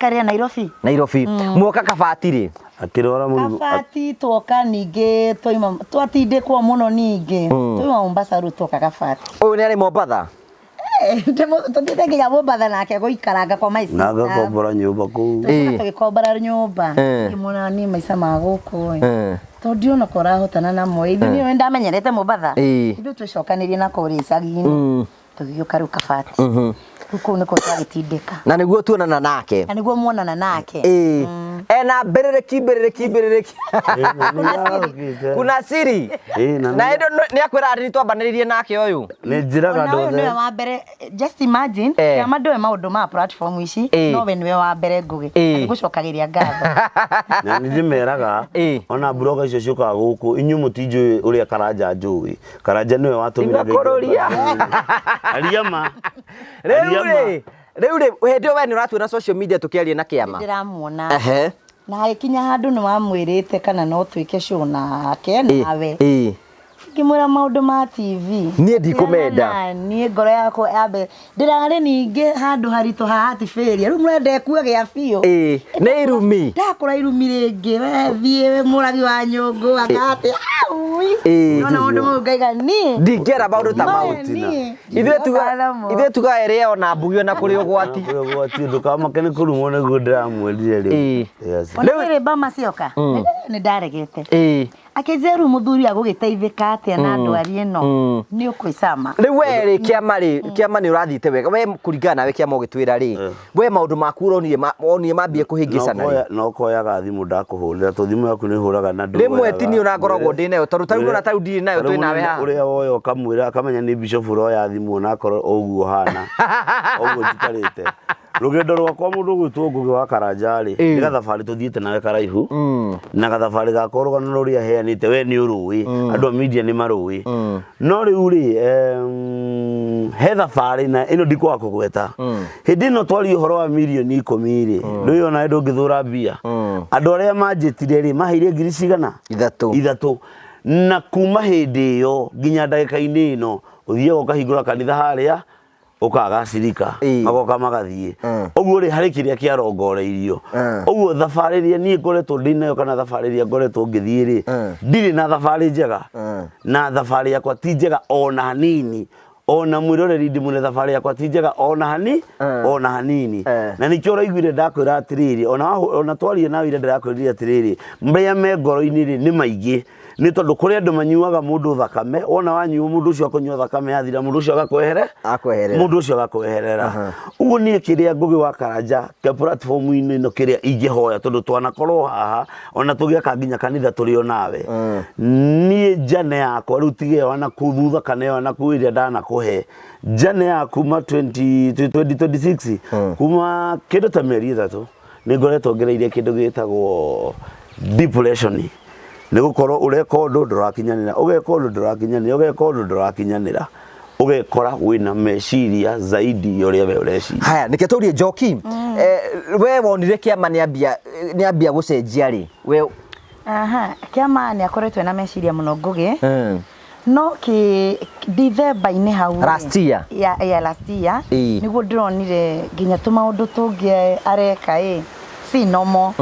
Karĩa Nairobi. Nairobi. Mwoka Kabati rĩ? Akĩrwara mũrimũ. Kabati twoka ningĩ twaima twatindĩkwo mũno ningĩ. Twaima Mombasa rĩu twoka Kabati. Ũyũ nĩ arĩ Mombatha? Tũthiĩte nginya Mombatha nake gũikaranga kwa my Na sister. agakombora nyũmba kũu. Tũcoka tũgĩkombora nyũmba. Ngĩmwona niĩ maica ma gũkũ ĩ. Tondũ ndiona ko ũrahotana namo. Ithuĩ niĩ ndamenyerete Mombatha. Ithuĩ twĩcokanĩrie na kũrĩa icagi-inĩ. Tũgĩũka rĩu Kabati. Rĩu kũu nĩkuo twagĩtindĩka. Na nĩguo tuonana nake. Na nĩguo muonana nake. Ena mbĩrĩrĩki mbĩrĩrĩki mbĩrĩrĩki. Kuna siri. Na ĩndo nĩ akwĩra atĩ twambanĩrĩirie nake ũyũ. Nĩ njĩraga Ona ũyũ andũ nĩwe othe. wa mbere, just imagine, kĩama ndũĩ maũndũ ma platform ici, no we nĩwe wa mbere Ngũgĩ. Na nĩngũcokagĩria ngatho. Na nĩ ndĩmeraga ona mburoga icio ciũkaga gũkũ inyuĩ mũtinjũĩ ũrĩa Karanja njũĩ. Karanja nĩwe watũmire Ndigakũrũria. Aria ma. Rĩu rĩ, rĩu rĩ, hĩndĩ ĩyo we nĩ ũratuona social media tũkĩaria na kĩama. Ndĩramuona. Na hagĩkinya handũ nĩ wamwĩrĩte kana no twĩke show nake nawe. Ngĩmwĩra maũndũ ma TV. Niĩ ndikũmenda. Niĩ ngoro yakwa yambe ndĩrarĩ ningĩ handũ haritũ ha heart failure. Rĩu mũrenda ĩkue gĩa biũ. Nĩ irumi. Ndakũra irumi rĩngĩ. We thiĩ mũragi wa nyũngũ akatĩ. Aui. Nona maũndũ mau ngaiga niĩ. Ndingĩera maũndũ ta mau. Ithuĩ tuga ĩrĩa ona mbugi ona kũrĩ ũgwati. Kũrĩ ũgwati ndũkamake nĩ kũrumwo nĩguo ndĩramwĩrire rĩu. Yes. Ona rĩrĩ mbama cioka. Nĩ ndaregete. Akĩnjĩra rĩu mũthuri agũgĩteithĩka atĩa na ndwari ĩno nĩ ũkwĩcama. Rĩu we rĩ kĩama rĩ kĩama nĩ ũrathiĩte wega we kũringana nawe kĩama ũgĩtwĩra rĩ we maũndũ maku ũronire wonire mambie kũhĩngĩcana rĩ. No koyaga thimũ ndakũhũrĩra tondũ thimũ yaku nĩ hũraga na Rĩmwe ti niĩ ona ngoragwo ndĩ nayo tondũ tarĩu ona tarĩu ndirĩ nayo twĩ nawe haha. Ũrĩa woya ũkamwĩra akamenya nĩ bishop ũroya thimũ ona akorwo ũguo hana ũguo njikarĩte. Rũgendo rwakwa mũndũ ũgwĩtwo Ngũgĩ wa Karanja rĩ nĩ gathabarĩ tũthiĩte nawe karaihu na gathabarĩ gakwa rũgano rũrĩa heanĩte we nĩ ũrũĩ andũ a media nĩ marũĩ no rĩu rĩ he thabarĩ na ĩno ndikwaga kũgweta hĩndĩ ĩno twaria ũhoro wa mirioni 10 rĩ ndũĩ onawe ndũngĩthũra mbia andũ arĩa manjĩtire rĩ maheire ngiri cigana ithatũ na kuma hĩndĩ ĩyo nginya ndagĩka-inĩ ĩno ũthiaga ũkahingũra kanitha harĩa ũkaga cirika magoka magathiĩ ũguo rĩ harĩ kĩrĩa kĩarongoreirio ũguo thabarĩ ĩrĩa niĩ ngoretwo ndĩ nayo kana thabarĩ ĩrĩa ngoretwo ngĩthiĩ rĩ ndirĩ na thabarĩ njega na thabarĩ yakwa ti njega ona hanini ona mwĩroreri ndĩmwĩre thabarĩ yakwa ti njega ona hani ona hanini na nĩkĩo ũraiguire ndakwĩra atĩrĩrĩ ona twaria nawe ira ndĩrakwĩrire atĩrĩrĩ marĩa me ngoro-inĩ rĩ nĩ maingĩ Nĩ tondũ kũrĩ andũ manyuaga mũndũ thakame, wona wanyua mũndũ ũcio akũnyua thakame yathira, mũndũ ũcio agakwehere, Akweherera. Mũndũ ũcio agakweherera. Ũguo niĩ kĩrĩa Ngũgĩ wa Karanja ke platform-inĩ ĩno kĩrĩa ingĩhoya, tondũ twanakorwo haha ona tũgĩaka nginya kanitha tũrĩ o nawe, niĩ njane yakwa rĩu tiga ĩyo na kũu thutha kana ĩyo na kũu ĩrĩa ndanakũhe, njane ya kuma 2026, kuma kĩndũ ta mĩeri 3 nĩ ngoretwo ngereire kĩndũ gĩtagwo depression, nĩ gũkorwo ũreka ũndũ ndũrakinyanĩra, ũgeka ũndũ ndũrakinyanĩra, ũgeka ũndũ ndũrakinyanĩra, ũgekora wĩna meciria zaidi ya ũrĩa we ũreciria. Haya, nĩke tũrie Njoki, we wonire kĩama nĩ ambia gũcenjia rĩ we? Aha, kĩama nĩ akoretwo ena meciria mũno, Ngũgĩ. No kä Dithemba-inĩ hau rĩ, Last year. Ya last year. Nĩguo ndĩronire nginya tũmaũndũ tũngĩ areka ĩ si normal.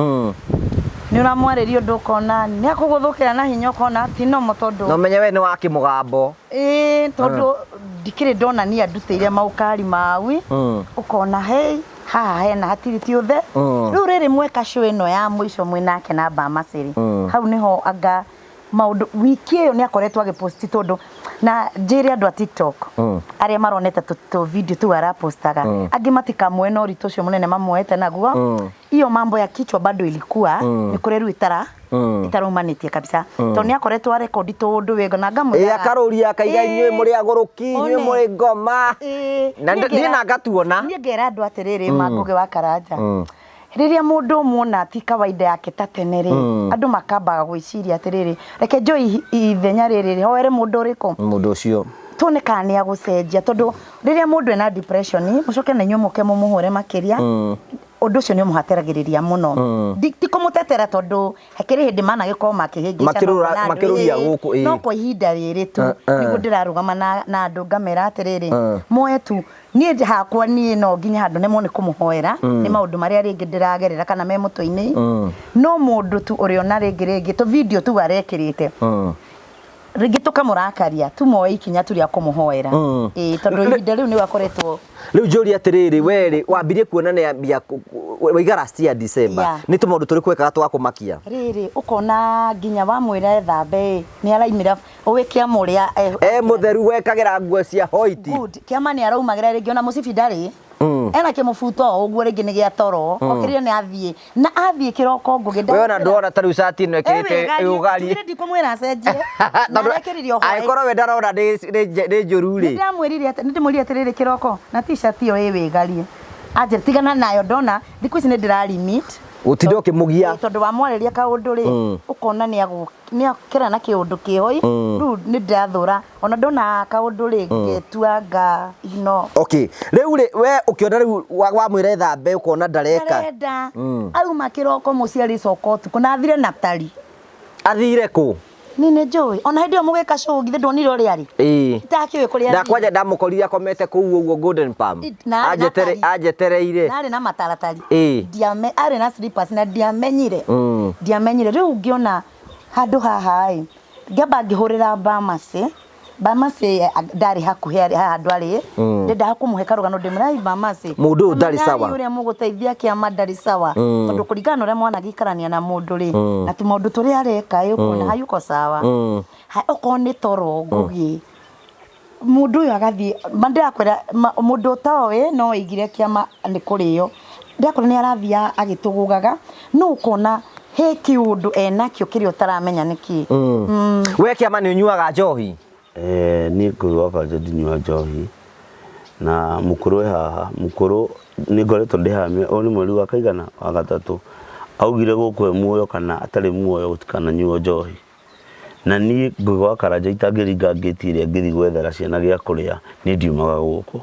Nĩ ũramwarĩria ũndũ ũkona nĩ akũgũthũkĩra na hinya, ũkona ti normal tondũ Na ũmenye we nĩ wa kĩmũgambo. Ĩĩ, tondũ ndikĩrĩ ndona niĩ andutĩire maũkari maui. Ũkona hei haha hena hatirĩ ti ũthe. Rĩu rĩrĩ mweka show ĩno ya mũico mwĩnake na Bamacĩrĩ, hau nĩho anga maũndũ wiki ĩyo nĩ akoretwo agĩposti, tondũ na njĩre andũ a TikTok arĩa maronete tũ video tũu arapostaga, angĩ matikamuoe na ũritũ ũcio mũnene mamuoete naguo. Hiyo mambo ya kichwa bado ilikuwa nĩ kũrĩa rĩu itara itaraumanĩtie kabisa, tondũ nĩ akoretwo arekondi tũũndũ wega na ngamwĩraga. Akarũria akaiga, inyuĩ mũrĩ agũrũki, inyuĩ One. mũrĩ ngoma. Na niĩ na ngatuona. Niĩ ngera andũ atĩrĩrĩ, Mangũgĩ wa Karanja, rĩrĩa mũndũ muona ti kawaida yake ta tene rĩ, andũ makambaga gwĩciria atĩrĩrĩ, reke njoe ithenya rĩrĩ hoere mũndũ ũrĩkũ. Mũndũ ũcio. Tuone kana nĩ agũcenjia, tondũ rĩrĩa mũndũ ena depression, mũcoke na inyuĩ mũke mũmũhũre makĩria, ũndũ ũcio nĩ ũmũhatĩragĩrĩria mũno. Ti kũmũtetera, tondũ hakĩrĩ hĩndĩ managĩkorwo makĩhĩngĩcana na andũ, Makĩrũria gũkũ, ĩĩ. No kwa ihinda rĩrĩ tu nĩguo ndĩrarũgama na andũ ngamera atĩrĩrĩ, moe tu niĩ hakwa, niĩ no nginya handũ nemwo nĩ kũmũhoera nĩ maũndũ marĩa rĩngĩ ndĩragerera kana me mũtwe-inĩ. No mũndũ tu ũrĩona rĩngĩ tũ video tu arekĩrĩte, rĩngĩ tũkamũrakaria, tumoe ikinya tu rĩa kũmũhoera. Ĩĩ, tondũ ihinda rĩu nĩ akoretwo. Rĩu njũria atĩrĩrĩ, we rĩ wambirie kuona nĩ ambia waiga last year December, nĩ tũmaũndũ tũrĩkũ wekaga twakũmakia? Rĩrĩ ũkona nginya wamwĩra ethambe ĩ, nĩ araimĩra ũĩ kĩama ũrĩa E mũtheru, wekagĩra nguo cia white. Good. Kĩama nĩ araumagĩra rĩngĩ ona mũcibi ndarĩ, ena kĩmũbuto o ũguo, rĩngĩ nĩ gĩa toro okĩrire nĩ athiĩ na athiĩ kĩroko, Ngũgĩ. We ona ndwona ta rĩu cati ĩno ĩkĩrĩte ĩũgarie. Ndikumwĩra acenjie na Tondũ arekĩrire o hwaĩ. Angĩkorwo we ndarona nĩ njũru rĩ. Nĩndĩramwĩrire, nĩndĩmwĩrire atĩrĩrĩ, kĩroko na t-shirt ĩyo ĩ wĩgarie, anjĩra tigana nayo, ndona thikũ ici nĩ ndĩra limit. Gũtinda ũkĩmũgia. Ĩ, tondũ wamwarĩria kaũndũ rĩ, ũkona nĩ akĩra na kĩũndũ kĩhoi. Rĩu nĩ ndĩrathũra ona ndona kaũndũ rĩ, ngetua nga ignore. Okay, rĩu rĩ, we ũkĩona rĩu wamwĩra ethambe ũkona ndareka. Ndarenda. Auma kĩroko mũciĩ arĩcoka ũtukũ na athire na tari. Athire kũ? Niĩ nĩ njũĩ ona hĩndĩ ĩyo mũgĩka show githĩ ndonire ũrĩa arĩ. Itakĩũĩ kũrĩa athire. Ndakwanja ndamũkorire akomete kũu ũguo Golden Palm. Na arĩ na tari. Anjetereire. Na arĩ na mataratari. Ĩĩ. Arĩ na slippers na ndiamenyire. Ndiamenyire. Rĩu ngĩona handũ haha ĩ, ngĩamba ngĩhũrĩra Bamasi. Bamasi ndarĩ hakuhĩ, arĩ haha handũ arĩ. Ndendaga kũmũhe karũgano, ndĩmwĩre, "Ai Bamasi, Mũndũ ũyũ ndarĩ menyai sawa." Ũrĩa mũgũteithia kĩama ndarĩ sawa, tondũ kũringana na ũrĩa mwanagĩikarania na mũndũ rĩ, na tũmaũndũ tũrĩa areka ĩ, ũkona hayuko sawa. Okorwo nĩ toro, Ngũgĩ, mũndũ ũyũ agathiĩ ma ndĩrakwĩra mũndũ ũtoĩ no aigire kĩama nĩ kũrĩo, ndĩrakwĩra nĩ arathiĩ agĩtũgũgaga, no ũkona he kĩũndũ enakĩo kĩrĩa ũtaramenya nĩkĩ. We kĩama nĩ ũnyuaga njohi? Niĩ Ngũgĩ wa Karanja ndinyua njohi, na mũkũrũ e haha, mũkũrũ nĩ ngoretwo ndĩ haha ũyũ nĩ mweri wa kaigana wa gatatũ, augire gũkũ e muoyo kana atarĩ muoyo gũtikananyuo njohi. Na niĩ Ngũgĩ wa Karanja itangĩringa ngĩti ĩrĩa ngĩthiĩ gwethera ciana gĩa kũrĩa, niĩ ndiumaga gũkũ,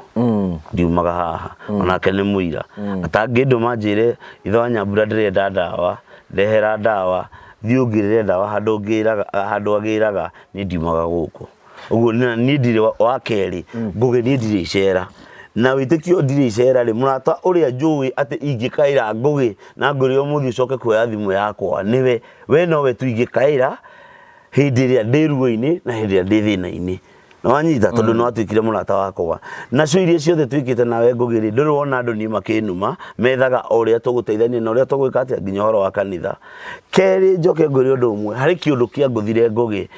ndiumaga haha. Onake nĩ mũira, atangĩndũma njĩre, "Ithe wa Nyambura, ndĩrenda ndawa, ndehera ndawa, thiĩ ũngĩrĩre ndawa handũ ngĩraga, handũ agĩraga," niĩ ndiumaga gũkũ ũguo. Niĩ ndirĩ wa kerĩ, Ngũgĩ, niĩ ndirĩ icera na wĩtĩkio, ndirĩ icera rĩ, mũrata ũrĩa njũĩ atĩ ingĩkaĩra Ngũgĩ na ngwĩre ũmũthĩ ũcoke kuoya thimũ yakwa nĩwe, we nowe tu ingĩkaĩra hĩndĩ ĩrĩa ndĩ ruo-inĩ na hĩndĩ ĩrĩa ndĩ thĩna-inĩ. Nĩwanyita tondũ nĩwatuĩkire mũrata wakwa. Nacio iria ciothe twĩkĩte nawe Ngũgĩ rĩ, ndũrĩ wona andũ niĩ makĩnuma, methaga o ũrĩa tũgũteithania na ũrĩa tũgwĩka atĩa nginya ũhoro wa kanitha. Kerĩ njoke ngwĩre ũndũ ũmwe, harĩ kĩũndũ kĩangũthire Ngũgĩ,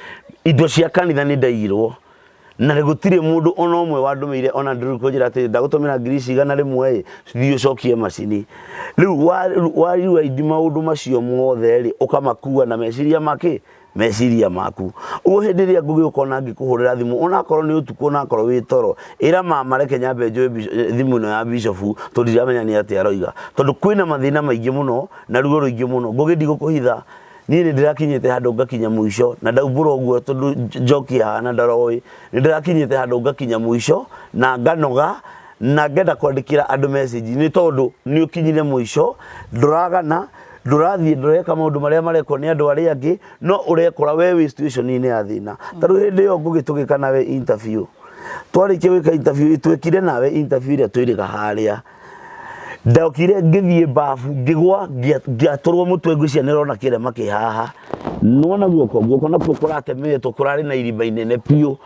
indo cia kanitha nĩ ndaiyirwo na gũtirĩ mũndũ ona ũmwe wandũmĩire ona ndũrũ kũnjĩra atĩ ndagũtũmĩra ngiri ici 100 ĩ, thiĩ ũcokie macini. Rĩu wa rewind maũndũ macio mothe rĩ, ũkamakua na meciria makĩ? Meciria maku. Ũguo hĩndĩ ĩrĩa ngũgĩũka ona ngĩkũhũrĩra thimũ, onakorwo nĩ ũtukũ, onakorwo wĩ toro, ĩra mama reke nyambe njoe thimũ ĩno ya bishofu tondũ ndiramenya nĩ atĩa aroiga. Tondũ kwĩna mathĩna maingĩ mũno na ruo rũingĩ mũno. Ngũgĩ ndigũkũhitha, niĩ nĩ ndĩrakinyĩte handũ ngakinya mũico na ndaumbũra ũguo tondũ Njoki haha na ndaroĩ. Nĩ ndĩrakinyĩte handũ ngakinya mũico na nganoga na ngenda kwandĩkĩra andũ message nĩ tondũ nĩ ũkinyire mũico, ndũragana, ndũrathiĩ ndũreka maũndũ marĩa marekwo nĩ andũ arĩa angĩ no ũrekora we wĩ situation-inĩ ya thĩna. Ta rĩu hĩndĩ ĩyo Ngũgĩ tũgĩka nawe interview, twarĩkia gwĩka interview twekire nawe interview ĩrĩa twĩrĩga harĩa, ndokire ngĩthiĩ babu ngĩgwa ngĩatũrwo mũtwe ngwĩciria nĩ ũrona kĩrema kĩ haha. Nĩwona guoko, guoko nakuo kũratemetwo kũrarĩ na irima inene biũ.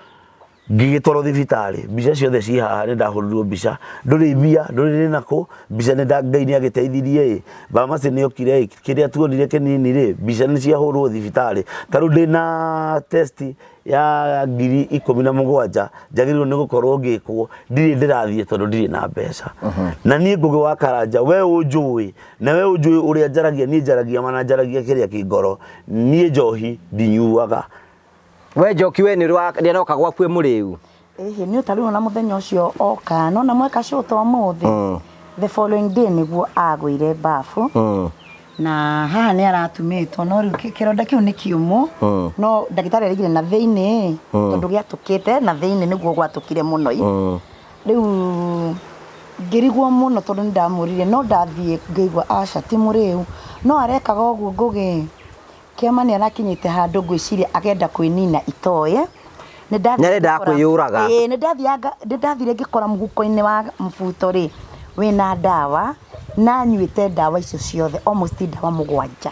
Ngĩgĩtwarwo thibitarĩ, mbica ciothe ciĩ haha nĩ ndahũrirwo mbica, ndũrĩ mbia, ndũrĩ nakũ, mbica nĩ Ngai nĩ agĩteithirie ĩ, pharmacy nĩ yokire ĩ, kĩrĩa tuonire kĩnini rĩ, mbica nĩ ciahũrwo thibitarĩ. Ta rĩu ndĩna test ya 17,000 njagĩrĩirwo nĩ gũkorwo ngĩkwo, ndirĩ ndĩrathiĩ tondũ ndirĩ na mbeca. Na niĩ Ngũgĩ wa Karanja, we ũnjũĩ, na we ũnjũĩ ũrĩa njaragia, niĩ njaragia ma na njaragia kĩrĩa kĩ ngoro, niĩ njohi ndinyuaga. We Njoki we nĩ ũrĩ ndĩanoka gwaku ĩ mũrĩu? Ĩhĩ nĩ ũtarĩ ona mũthenya ũcio oka nona mweka show ta ũmũthĩ the following day nĩguo agũire bafu na haha nĩ aratumĩtwo no rĩu kĩronda kĩu nĩ kĩũmũ no ndagĩtarĩ araigire na thĩinĩ tondũ gĩatũkĩte na thĩinĩ nĩguo gwatũkire mũno ĩ. Rĩu ngĩrigwo mũno tondũ nĩ ndamũririe no ndathiĩ ngĩigua aca ti mũrĩu no arekaga ũguo Ngũgĩ. Kĩama nĩ arakinyĩte handũ ngwĩciria akenda kwĩnina itoĩ. Nĩ Nĩarendaga kwĩyũraga. Ĩĩ nĩ ndathianga nĩ ndathire ngĩkora mũhuko-inĩ wa mũbuto rĩ, wĩna ndawa, na anyuĩte ndawa icio ciothe almost ndawa mũgwanja.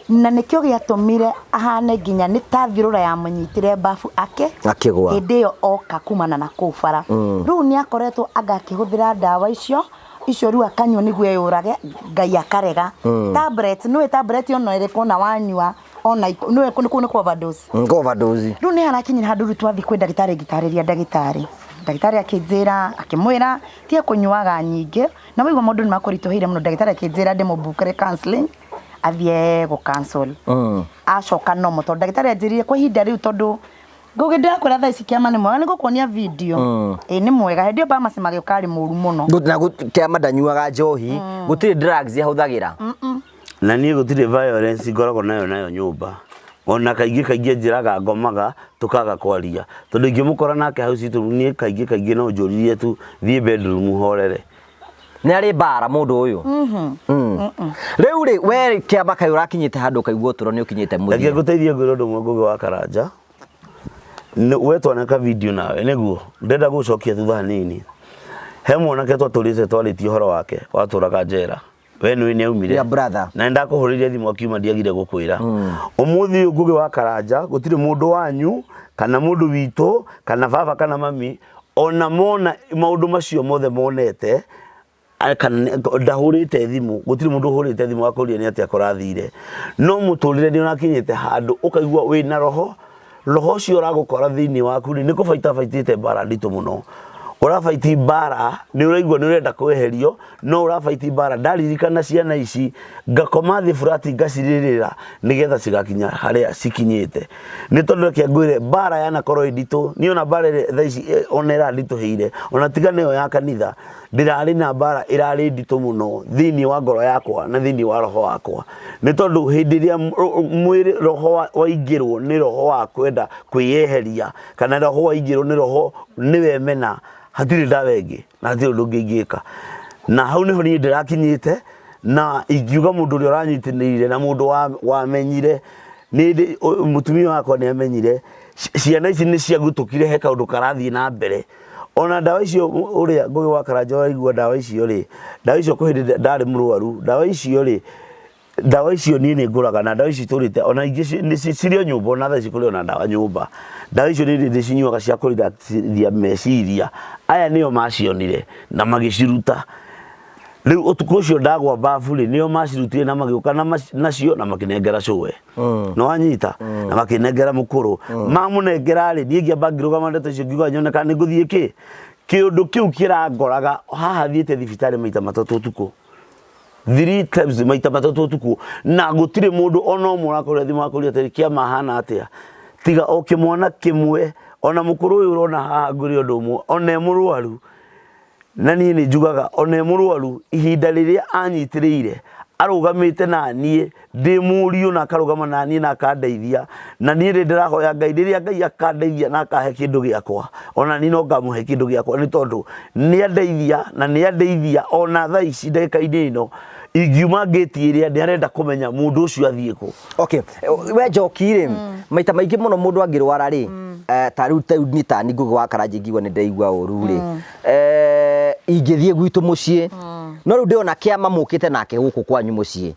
Na nĩkĩo gĩatũmire ahane nginya nĩ ta thiũrũra yamũnyitire mbabu ake Akĩgwa. Hĩndĩ ĩyo oka kumana na kũu bara. Rĩu nĩ akoretwo anga akĩhũthĩra ndawa icio icio rĩu akanyua nĩguo eyũrage Ngai akarega. Tablet nĩũĩ tablet ona ĩrĩkũ ona wanyua ona nĩũĩ kũu nĩ kũ overdose. Overdose. Rĩu nĩ harakinyire handũ rĩu twathiĩ kwĩ ndagĩtarĩ ngĩtarĩria ndagĩtarĩ. Ndagĩtarĩ akĩnjĩra akĩmwĩra tige kũnyuaga nyingĩ na waigua maũndũ nĩ makũritũhĩire mũno ndagĩtarĩ akĩnjĩra ndĩmũbukĩre counselling athiĩ gũ counsel. Acoka normal tondũ ndagĩtarĩ anjĩrire kwa ihinda rĩu tondũ Ngũgĩ ndĩrakwĩra thaa ici kĩama nĩ mwega nĩ ngũkuonia video. Ĩĩ nĩ mwega hĩndĩ ĩyo Bamasi magĩũka arĩ mũru mũno. Na kĩama ndanyuaga njohi, gũtirĩ drugs ahũthagĩra. Na niĩ gũtirĩ violence ngoragwo nayo nayo nyũmba. Ona kaingĩ kaingĩ anjĩraga ngomaga tũkaga kwaria. Tondũ ingĩmũkora nake hau citũ niĩ kaingĩ kaingĩ no njũririe tu thiĩ bedroom horere. Nĩ arĩ mbara mũndũ ũyũ. Rĩu rĩ we kĩama kaĩ ũrakinyĩte handũ ũkaigua ũtũro nĩ ũkinyĩte Reke mũthia. ngũteithie ngwĩre ũndũ ũmwe Ngũgĩ wa Karanja. We twaneka video nawe nĩguo ndĩrenda gũcokia thutha hanini. He mwanake twatũrĩte twarĩtie ũhoro wake watũraga njera. We nĩũĩ nĩ aumire. Yeah, brother. Na nĩndakũhũrĩire thimũ akiuma ndiagire gũkwĩra. Ũmũthĩ ũyũ Ngũgĩ wa Karanja gũtirĩ mũndũ wanyu kana mũndũ witũ kana baba kana mami ona mona maũndũ macio mothe monete kana ndahũrĩte thimũ gũtirĩ mũndũ ũhũrĩte thimũ akũria nĩ atĩa kũrathire no mũtũrĩre nĩ ũrakinyĩte handũ ũkaigua wĩna roho roho ũcio ũragũkora thĩinĩ waku rĩ nĩ kũbaita baitĩte mbara nditũ mũno ũrabaiti mbara nĩ ũraigua nĩ ũrenda kweherio no ũrabaiti mbara ndaririkana ciana ici ngakoma thĩ burati ngacirĩrĩra nĩgetha cigakinya harĩa cikinyĩte nĩ tondũ reke ngwĩre mbara yanakorwo ĩ nditũ niĩ ona mbara ĩrĩa thaa ici ona ĩranditũhĩire ona tiga nĩyo ya kanitha ndĩrarĩ na mbara ĩrarĩ nditũ mũno thĩinĩ wa ngoro yakwa na thĩinĩ wa roho wakwa nĩ tondũ hĩndĩ ĩrĩa mwĩrĩ roho waingĩrwo nĩ roho wa kwenda kwĩyeheria kana roho waingĩrwo nĩ roho nĩwe mena hatirĩ ndawa ĩngĩ na hatirĩ ũndũ ũngĩ ingĩka na hau nĩho niĩ ndĩrakinyĩte na ingiuga mũndũ ũrĩa ũranyitanĩire na mũndũ wamenyire nĩ mũtumia wakwa nĩ amenyire ciana ici nĩ ciagutũkire he kaũndũ karathiĩ na mbere ona ndawa icio ũrĩa Ngũgĩ wa Karanja ũraigua ndawa icio rĩ, ndawa icio kwĩ hĩndĩ ndarĩ mũrwaru, ndawa icio rĩ, Ndawa icio niĩ nĩ ngũraga na ndawa ici tũrĩte ona ingĩ nĩ cirĩ o nyũmba, ona thaa ici kũrĩ ona ndawa nyũmba. Ndawa icio nĩ ndĩcinyuaga cia kũrelaxithia meciria. Aya nĩo macionire na magĩciruta. Rĩu ũtukũ ũcio ndagwa babu rĩ, nĩo macirutire na magĩũka nacio na makĩnengera cũwe. Nĩ wanyita? Na makĩnengera mũkũrũ. Mamũnengera rĩ, niĩ ngĩamba ngĩrũgama ndeto icio ngiuga nyone kana nĩ ngũthiĩ kĩ. Kĩũndũ kĩu kĩrangoraga haha thiĩte thibitarĩ maita matatũ ũtukũ. Three times maita matatũ ũtukũ na gũtirĩ mũndũ ona ũmwe ũrakũrĩa thimũ akũria atĩrĩ kĩama hana atĩa tiga o kĩmwana kĩmwe ona mũkũrũ ũyũ ũrona haha ngwĩre ũndũ ũmwe ona e mũrwaru na niĩ nĩ njugaga ona e mũrwaru ihinda rĩrĩa anyitĩrĩire arũgamĩte na niĩ ndĩ mũriũ na akarũgama na niĩ na akandeithia na niĩ nĩ ndĩrahoya Ngai rĩrĩa Ngai akandeithia na akahe kĩndũ gĩakwa ona niĩ no ngamũhe kĩndũ gĩakwa nĩ tondũ nĩ andeithia na nĩ andeithia ona thaa ici ndagĩka-inĩ ĩno ingiuma ngĩti ĩrĩa nĩ arenda kũmenya mũndũ ũcio athiĩ kũ. Okay, we Njoki rĩ, maita maingĩ mũno mũndũ angĩrwara rĩ, ta rĩu ta rĩu niĩ ta niĩ Ngũgĩ wa Karanja ingĩigua nĩ ndaigua ũru rĩ, ingĩthiĩ gwitũ mũciĩ, no rĩu ndĩrona kĩama mũkĩte nake gũkũ kwanyu mũciĩ.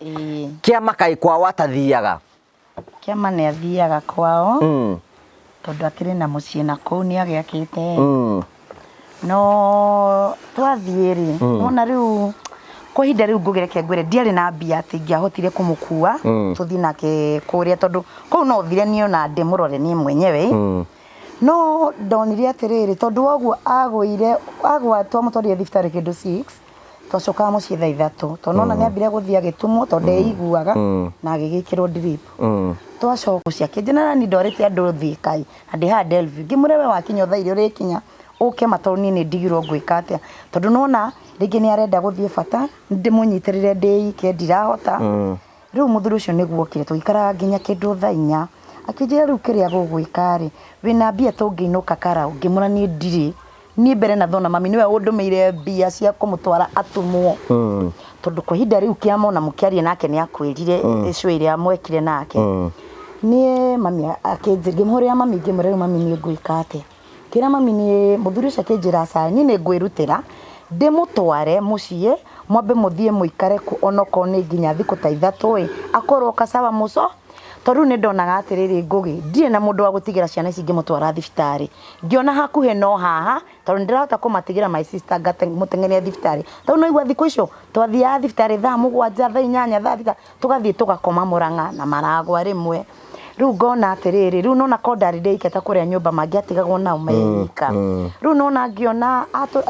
Kĩama kaĩ kwao atathiaga? Kĩama nĩ athiaga kwao tondũ akĩrĩ na mũciĩ na kũu nĩ agĩakĩte. No twathiĩ rĩ, wona rĩu kwa ihinda rĩu Ngũgĩ reke ngwĩre ndiarĩ na mbia atĩ ingĩahotire kũmũkua tũthiĩ nake kũrĩa tondũ kũu no thire niĩ ona ndĩmũrore niĩ mwenyewe. No ndonire atĩrĩrĩ tondũ wa ũguo agũire agwa twamũtwarire thibitarĩ kĩndũ 6 twacokaga mũciĩ thaa ithatũ tondũ nona nĩ ambire gũthiĩ agĩtumwo tondũ ndeiguaga na agĩgĩkĩrwo drip. Twacoka mũciĩ akĩnjĩra na niĩ ndwarĩte andũ Thika na ndĩ haha Delview ngĩmwĩra we wakinya o thaa iria ũrĩkinya ũke ma tondũ niĩ nĩ ndigirwo ngwĩka atĩa tondũ nona rĩngĩ nĩ arenda gũthiĩ bata ndĩmũnyitĩrĩre ndĩike ndirahota. Rĩu mũthuri ũcio nĩguo okire tũgĩikara nginya kĩndũ thaa inya akĩnjĩra rĩu kĩrĩa gũgwĩka rĩ wĩna mbia tũngĩinũka Karau ngĩmwĩra niĩ ndirĩ niĩ mbere na thona mami nĩwe ũndũmĩire mbia cia kũmũtwara atumwo tondũ kwa ihinda rĩu kĩama ona mũkĩaria nake nĩ akwĩrire issue ĩrĩa mwekire nake. Niĩ mami akĩnjĩra ngĩmũhũrĩra mami ngĩmwĩra rĩu mami niĩ ngwĩka atĩa ngĩra mami niĩ mũthuri ũcio akĩnjĩra aca niĩ nĩ ngwĩrutĩra ndĩmũtware mũciĩ mwambe mũthiĩ mũikare kuo onokorwo nĩ nginya thikũ ta ithatũ ĩ akorwo kasawa mũco tondũ rĩu nĩ ndonaga atĩrĩrĩ Ngũgĩ ndirĩ na mũndũ wa gũtigĩra ciana ici ngĩmũtwara thibitarĩ ngĩona hakuhĩ no haha tondũ nĩ ndĩrahota kũmatigĩra my sister ngamũteng'eria thibitarĩ tondũ no igua thikũ icio twathiaga thibitarĩ thaa mũgwanja thaa inyanya thaa thita tũgathiĩ tũgakoma Mũrang'a na maragwa rĩmwe rĩu ngona atĩrĩrĩ rĩu nona ko ndarĩ ndĩiketa kũrĩa nyũmba mangĩatigagwo nao meika rĩu nona ngĩona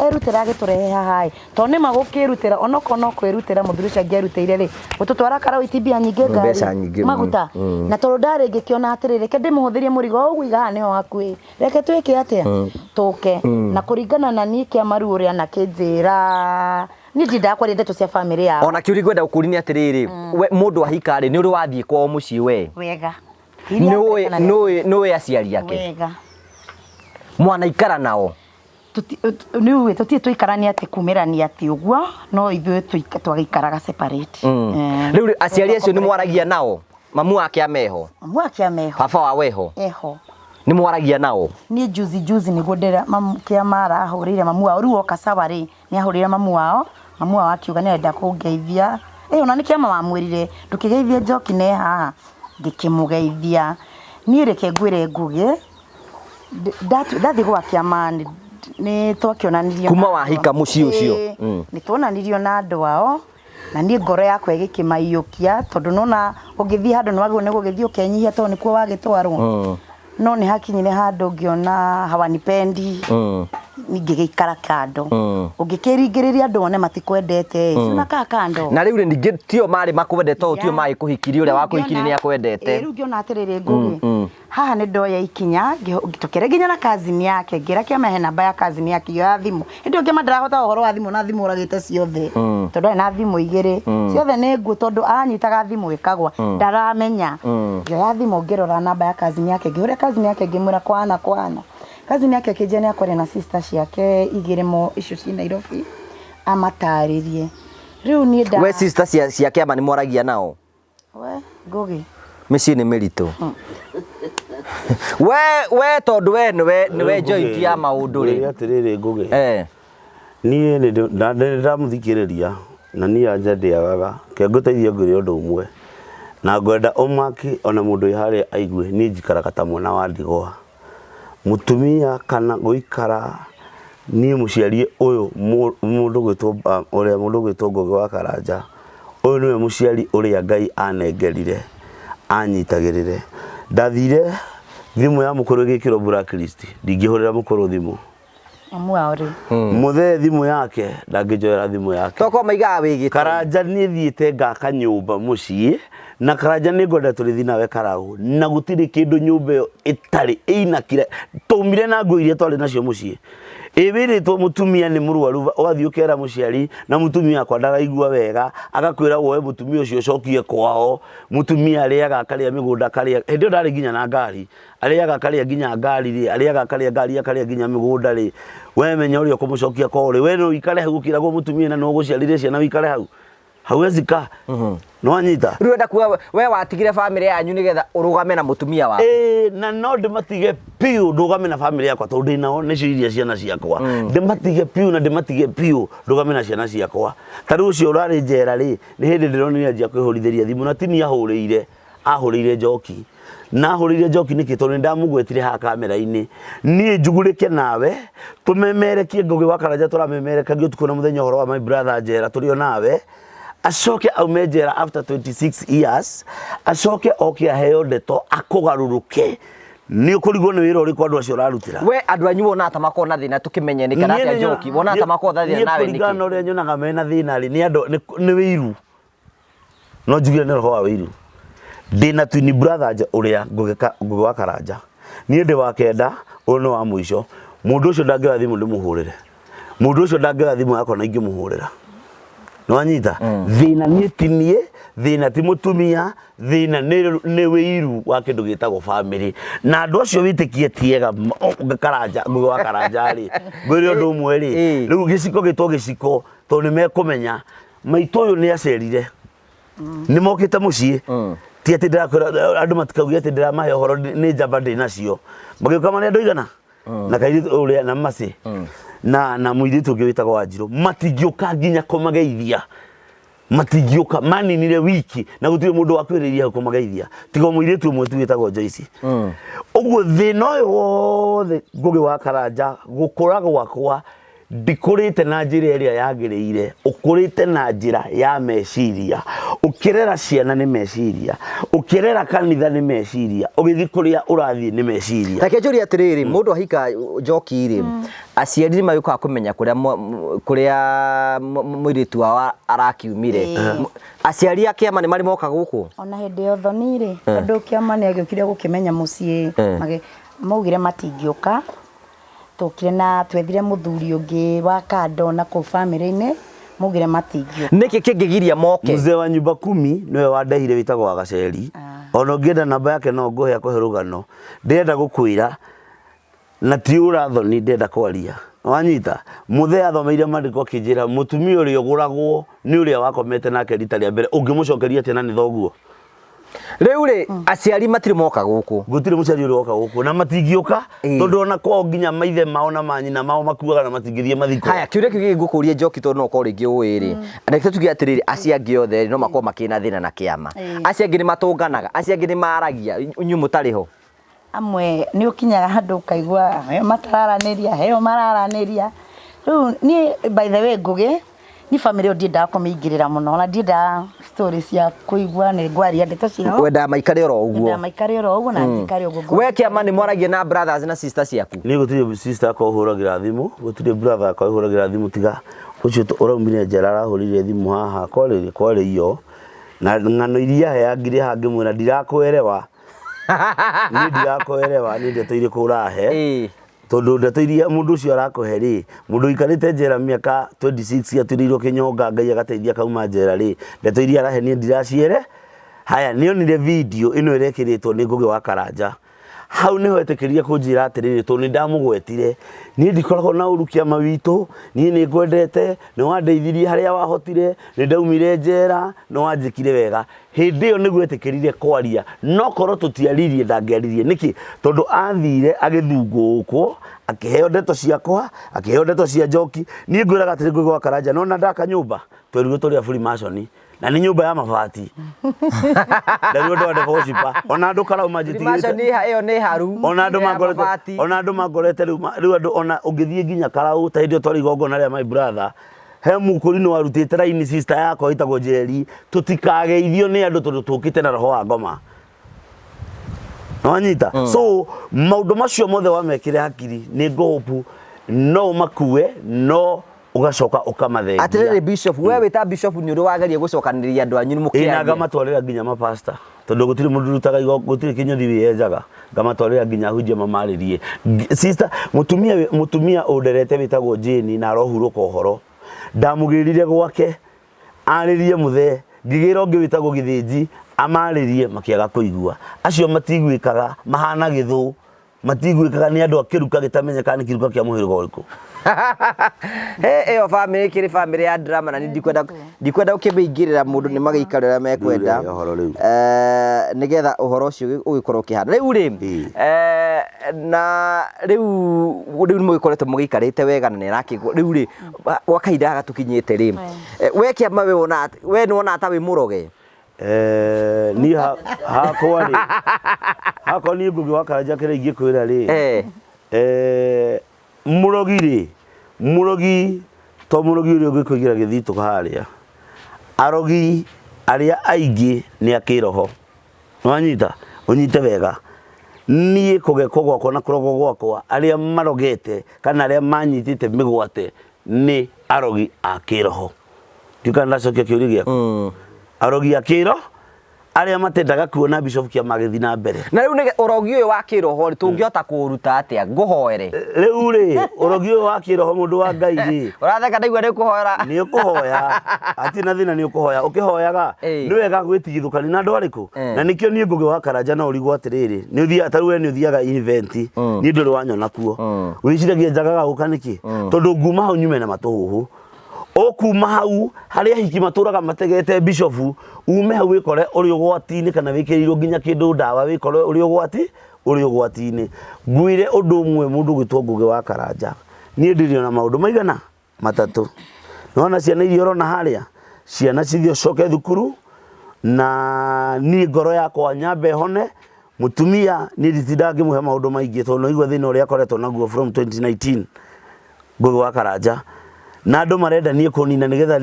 erutĩra agĩtũrehe haha ĩ tondũ nĩma gũkĩrutĩra onokorwo no kwĩrutĩra mũthuri ũcio angĩerutĩire rĩ gũtũtwara Karau ti mbia nyingĩ Mbeca ngari nyingĩ, maguta na tondũ ndarĩ ngĩkĩona atĩrĩrĩ reke ndĩmũhũthĩrie mũrigo ũguo iga haha nĩho hakuhĩ reke twĩke atĩa tũke na kũringana na niĩ kĩama rĩu ũrĩa anakĩnjĩra niĩ ndindaga kwaria ndeto cia bamĩrĩ yao. Ona kĩũria ngwenda gũkũria nĩ atĩrĩrĩ, we mũndũ ahika rĩ, nĩ ũrĩ wathiĩ kwao mũciĩ we? Wega. Nĩũĩ nĩũĩ nĩũĩ aciari ake? Wega. Mwanaikara nao? Nĩũĩ tũtirĩ twaikarania atĩ kumĩrania atĩ ũguo no ithuĩ twagĩikaraga separate. Rĩu rĩ, aciari acio nĩ mwaragia nao? Mamu wake ameho? Mamu wake ameho. Baba wao eho? Eho. Nĩ mwaragia nao? Niĩ juzi juzi nĩguo ndĩra kĩama arahũrĩire mamu wao rĩu oka sawa rĩ nĩ ahũrĩire mamu wao mamu wao akiuga nĩ arenda kũngeithia ĩ ona nĩ kĩama wamwĩrire ndũkĩgeithie Njoki ne haha ngĩkĩmũgeithia niĩ reke ngwĩre Ngũgĩ ndathiĩ gwa kĩama nĩ twakĩonanirio Kuma wahika mũciĩ ũcio? Nĩ tuonanirio na andũ ao na niĩ ngoro yakwa ĩgĩkĩmaiyũkia tondũ nona ũngĩthiĩ handũ nĩ wagĩrĩirwo nĩ gũgĩthiĩ ũkenyihia tondũ nĩkuo wagĩtwarwo no nĩ hakinyire handũ ngĩona hawanipendi ngĩgĩikara kando ũngĩkĩringĩrĩria andũ one matikwendete ĩ unakaa kando Na rĩu rĩ ningĩ tio marĩ makwendete tondũ tio magĩkũhikirie ũrĩa wakũhikirie nĩ akwendete. Rĩu ngĩona atĩrĩrĩ Ngũgĩ haha nĩ ndoya ikinya tũkĩaria nginya na cousin yake ngĩra kĩama he namba ya cousin yake ya thimũ hĩndĩ ĩyo kĩama ndarahota ũhoro wa thimũ na thimũ ũragĩte ciothe tondũ arĩ na thimũ igĩrĩ ciothe nĩ nguũ tondũ anyitaga thimũ ĩkagwa ndaramenya ngĩoya thimũ ngĩrora namba ya cousin yake ngĩhũrĩra cousin yake ngĩmwĩra kwana kwana cousin yake akĩnjĩra nĩ akwaria na sister ciake igĩrĩ mo icio ci Nairobi amatarĩrie rĩu niĩ nda We sister cia kĩama nĩ mwaragia nao? We Ngũgĩ Mĩciĩ nĩ mĩritũ. We we tondũ we nĩwe nĩwe joint ya maũndũ rĩ. Ngwĩre atĩrĩrĩ Ngũgĩ. Niĩ nĩ ndamũthikĩrĩria na niĩ anja ndĩagaga. Reke ngũteithie ngwĩre ũndũ ũmwe. Na ngwenda ũmaki ona mũndũ wĩ harĩa aigue niĩ njikaraga ta mwana wa ndigwa. Mũtumia kana gũikara niĩ mũciari ũyũ mũndũ gwĩtwo ũrĩa mũndũ gwĩtwo Ngũgĩ wa Karanja ũyũ nĩwe mũciari ũrĩa Ngai anengerire anyitagĩrĩre. Ndathire thimũ ya mũkũrũ ĩgĩkĩrwo blacklist ndingĩhũrĩra mũkũrũ thimũ. Mamu wao rĩ. Mũthee thimũ yake ndangĩnjoera thimũ yake. Toko maigaga wĩ gĩtoi. Karanja niĩ thiĩte ngaka nyũmba mũciĩ na Karanja nĩ ngwenda tũrĩthiĩ nawe Karau na gũtirĩ kĩndũ nyũmba ĩyo ĩtarĩ ĩina kira twaumire na nguo iria twarĩ nacio mũciĩ. Ĩ wĩrĩtwo mũtumia nĩ mũrwaru ũgathiĩ ũkera mũciari na mũtumia wakwa ndaraigua wega agakwĩra woe mũtumia ũcio ũcokie kwao mũtumia arĩaga akarĩa mĩgũnda akarĩa hĩndĩ ĩyo ndarĩ nginya na ngari arĩaga akarĩa nginya ngari rĩ arĩaga akarĩa ngari akarĩa nginya mĩgũnda rĩ we menya ũrĩa ũkũmũcokia kwao rĩ we no ũikare hau ũkĩragwo mũtumia na no ũgũciarire ciana ũikare hau hauwezi kaa nĩwanyita Rĩu ũrenda kuga we watigire bamĩrĩ yanyu nĩgetha ũrũgame na mũtumia waku. Ĩĩ, na no ndĩmatige piũ ndũgame na bamĩrĩ yakwa tondũ ndĩ nao nĩcio iria ciana ciakwa ndĩmatige piũ na ndĩmatige piũ ndũgame na ciana ciakwa ta rĩu ũcio ũrarĩ njera rĩ nĩ hĩndĩ ndĩronire anjia kwĩhũrithĩria thimũ na ti niĩ ahũrĩire ahũrĩire njoki na ahũrĩire njoki nĩkĩ tondũ nĩndamũgwetire haha kamera-inĩ niĩ njugũrĩke nawe tũmemerekie Ngũgĩ wa Karanja tũramemerekagia ũtukũ na mũthenya ũhoro wa my brother njera tũrĩ o nawe acoke aume njera after 26 years acoke oke aheo ndeto akũgarũrũke nĩ ũkũrigwo nĩ wĩra ũrĩkũ andũ acio ũrarutĩra. We andũ anyu wonaga ta makoragwo na thĩna tũkĩmenye nĩ kana atĩa njoki wonaga ta makoragwo na thĩna nawe nĩkĩ kũringana nĩkĩ? na ũrĩa nyonaga mena thĩna rĩ nĩ andũ nĩ wĩiru no njugire nĩ roho wa wĩiru ndĩna twin brother nja ũrĩa Ngũgĩ wa Karanja niĩ ndĩ wa kenda ũyũ nĩ wa mũico mũndũ ũcio ndangĩoya thimũ ndĩmũhũrĩre mũndũ ũcio ndangĩoya thimũ yakwa na ingĩmũhũrĩra nĩwanyita thĩna niĩ ti niĩ thĩna ti mũtumia thĩna nĩ wĩiru wa kĩndũ gĩtagwo family na andũ acio wĩtĩkie ti ega Karanja Ngũgĩ wa Karanja rĩ ngwĩre ũndũ ũmwe rĩ rĩu gĩciko gĩtwo gĩciko tondũ nĩ mekũmenya maitũ ũyũ nĩ acerire nĩ mokĩte mũciĩ ti atĩ ndĩrakwĩra andũ matikauge atĩ ndĩramahe ũhoro nĩ njamba ndĩ nacio magĩũka marĩ andũ igana na kairĩtu ũrĩa na macĩ na mũirĩtu ũngĩ wĩtagwo Wanjirũ matingĩũka nginya kũmageithia matingĩũka maninire wiki na gũtirĩ mũndũ wakwĩrĩirie hau kũmageithia tiga mũirĩtu ũmwe tu wĩtagwo Joyce ũguo thĩna ũyũ wothe Ngũgĩ wa Karanja gũkũra gwakwa ndikũrĩte na njĩra ĩrĩa yagĩrĩire ũkũrĩte na njĩra ya meciria ũkĩrera ciana nĩ meciria ũkĩrera kanitha nĩ meciria ũgĩthiĩ kũrĩa ũrathiĩ nĩ meciria. Reke njũrie atĩrĩrĩ mũndũ ahika njoki rĩ aciari nĩ magĩũkaga kũmenya kũrĩa kũrĩa mũirĩtu wao arakiumire aciari a kĩama nĩ marĩ moka gũkũ ona hĩndĩ ya ũthoni rĩ tondũ kĩama nĩ agĩũkire gũkĩmenya mũciĩ maugire matingĩũka tũkire na twethire mũthuri ũngĩ wa kando na kũu bamĩrĩ-inĩ maugire matingĩũka. Nĩkĩ kĩngĩgiria moke? Mzee wa nyumba kumi nĩwe wandehire wĩtagwo wa Gaceri ona ũngĩenda namba yake no ngũhe akũhe rũgano ndĩrenda gũkwĩra na ti ũrathoni ndĩrenda kwaria wanyita mũthee athomeire maandĩko akĩnjĩra mũtumia ũrĩa ũgũragwo nĩ ũrĩa wakomete nake rita rĩa mbere ũngĩmũcokeria atĩa na nĩ thoguo Rĩu rĩ aciari matirĩ moka gũkũ gũtirĩ mũciari ũrĩ woka gũkũ na matingĩũka tondũ ona kwao nginya maithe mao na manyina mao makuaga na matingĩthiĩ mathiko. Haya kĩũria kĩu gĩngũkũria njoki tondũ no ũkorwo rĩngĩ ũĩ rĩ reke tuge atĩrĩrĩ acio angĩ othe no makorwo makĩrĩ na thĩna na kĩama acio angĩ nĩ matũnganaga acio angĩ nĩ maragia inyuĩ mũtarĩ ho amwe nĩ ũkinyaga handũ ũkaigua heo matararanĩria heo mararanĩria rĩu niĩ by the way Ngũgĩ ni family ĩyo ndiendaga kũmĩingĩrĩra mũno ona ndiendaga story cia kũigua nĩ ngwaria ndeto ciao wendaga maikare oro ũguo nyendaga maikare oro ũguo na njikare ũguo we kĩama nĩ mwaragia na brothers na sisters ciaku Niĩ gũtirĩ sister akwa ũhũragĩra thimũ gũtirĩ brother akwa ũhũragĩra thimũ tiga ũcio ũraumire njera arahũrire thimũ haha kwarĩ iyo na ng'ano iria aheangire haha ngĩmwĩra ndirakwerewa niĩ ndirakwerewa nĩ ndeto irĩkũ ũrahe tondũ ndeto iria mũndũ ũcio arakũhe rĩ mũndũ ũikarĩte njera mĩaka 26 atuĩrĩirwo kĩnyonga Ngai agateithia kauma njera rĩ ndeto iria arahe niĩ ndiraciere haya nĩonire video ĩno ĩrekĩrĩtwo nĩ Ngũgĩ wa Karanja hau nĩho etĩkĩrire kũnjĩra atĩrĩrĩ tondũ nĩ ndamũgwetire niĩ ndikoragwo na ũru kĩama witũ niĩ nĩ ngwendete nĩ wandeithirie harĩa wahotire nĩ ndaumire njera nĩ wanjĩkire wega hĩndĩ ĩyo nĩguo etĩkĩrire kwaria no korwo tũtiaririe ndangĩaririe nĩkĩ tondũ athire agĩthungũkwo akĩheo ndeto ciakwa akĩheo ndeto cia njoki niĩ ngwĩraga atĩrĩ Ngũgĩ wa Karanja no na ndaka nyũmba twerirwo tũrĩ a Freemason Na nĩ nyũmba ya mabati. Ndarĩ ũndũ wa devotion ona andũ karau manjĩtigĩte. Ĩyo nĩ haru. Ona andũ mangorete, ona andũ mangorete rĩu rĩu andũ ona ũngĩthiĩ nginya karau ta hĩndĩ ĩyo twarĩ igongona rĩa my brother, he mũkũrinũ warutĩte raini sister yakwa ĩtagwo Njeri, tũtikageithio nĩ andũ tondũ tũkĩte na roho wa ngoma. Nĩwanyita? So maũndũ macio mothe wamekĩre hakiri nĩ ngũhũpu no ũmakue no ũgacoka ũkamathengia. Atĩrĩrĩ bishop, we wĩ ta bishop nĩ ũrĩ wageria gũcokanĩrĩria andũ anyu Ĩ na mũkĩarie? Ngamatwarĩra nginya mapasta tondũ gũtirĩ mũndũ ũrutaga igo gũtirĩ kĩnyũthi wĩyenjaga, ngamatwarĩra nginya ahunjia mamarĩrie. Sister mũtumia mũtumia ũnderete wĩtagwo Jane na arohurũka ũhoro, ndamũgĩrire gwake arĩrie mũthee, ngĩgĩra ũngĩ wĩtagwo Gĩthĩnji amarĩrie makĩaga kũigua. Acio matiguĩkaga mahana gĩthũ, matiguĩkaga nĩ andũ a kĩruka gĩtamenyekaga nĩ kĩruka kĩa mũhĩrĩga ũrĩkũ. He ĩyo bamĩrĩ ĩkĩrĩ bamĩrĩ ya drama na niĩ ndikwenda ndikwenda gũkĩmĩingĩrĩra mũndũ nĩ magĩikare ũrĩa mekwenda. Rĩu ũhoro rĩu. Nĩgetha ũhoro ũcio ũgĩkorwo ũkĩhana rĩu rĩ. Na rĩu rĩu nĩ mũgĩkoretwo mũgĩikarĩte wega na nĩ arakĩgwo rĩu rĩ, gwa kahinda gaka tũkinyĩte rĩ, we kĩama we wonaga we nĩ wonaga ta wĩ mũroge? Niĩ hakwa rĩ, hakwa niĩ Ngũgĩ wa Karanja kĩrĩa ingĩkwĩra rĩ, mũrogi rĩ, mũrogi to mũrogi ũrĩa ũngĩkũigĩra gĩthitũ harĩa, arogi arĩa aingĩ nĩ a kĩroho. Nĩwanyita? Ũnyite wega. Niĩ kũgekwo gwakwa na kũrogwo gwakwa, arĩa marogete kana arĩa manyitĩte mĩgwate nĩ arogi a kĩroho. Ndiũĩ kana ndacokia kĩũria gĩaku. Arogi a kĩro arĩa matendaga kuona Bishop Kĩama agĩthiĩ na mbere. Na rĩu nĩ ũrogi ũyũ wa kĩroho rĩ, tũngĩhota kũũruta atĩa? Ngũhoere. Rĩu rĩ, ũrogi ũyũ wa kĩroho mũndũ wa Ngai rĩ, Ũratheka ndaigua nĩ ũkũhoera. Nĩ ũkũhoya, hatirĩ na thĩna, nĩ ũkũhoya. Ũkĩhoyaga nĩ wega gwĩtigithũkania na andũ arĩkũ? Na nĩkĩo niĩ Ngũgĩ wa Karanja no ũrigwo atĩrĩrĩ, nĩ ũthiaga ta rĩu we nĩ ũthiaga event, niĩ ndũrĩ wanyona kuo. Wĩciragia njagaga gũka nĩkĩ? Tondũ nguma hau nyume na matũhũhũ. Ũkuma hau harĩa ahiki matũraga mategete bishofu, ume hau wĩkore ũrĩ ũgwati-inĩ kana wĩkĩrĩirwo nginya kĩndũ ndawa wĩkore ũrĩ ũgwati ũrĩ ũgwati-inĩ. Ngwĩre ũndũ ũmwe mũndũ ũgwĩtwo Ngũgĩ wa Karanja, niĩ ndĩrĩ ona maũndũ maigana matatũ. Nĩwona ciana iria ũrona harĩa, ciana cithiĩ ũcoke thukuru, na niĩ ngoro yakwa nyambe hone, mũtumia niĩ nditindaga ngĩmũhe maũndũ maingĩ tondũ nĩwaigua thĩna ũrĩa akoretwo naguo from 2019. Ngũgĩ wa Karanja na andũ marenda niĩ kũnina nĩgetha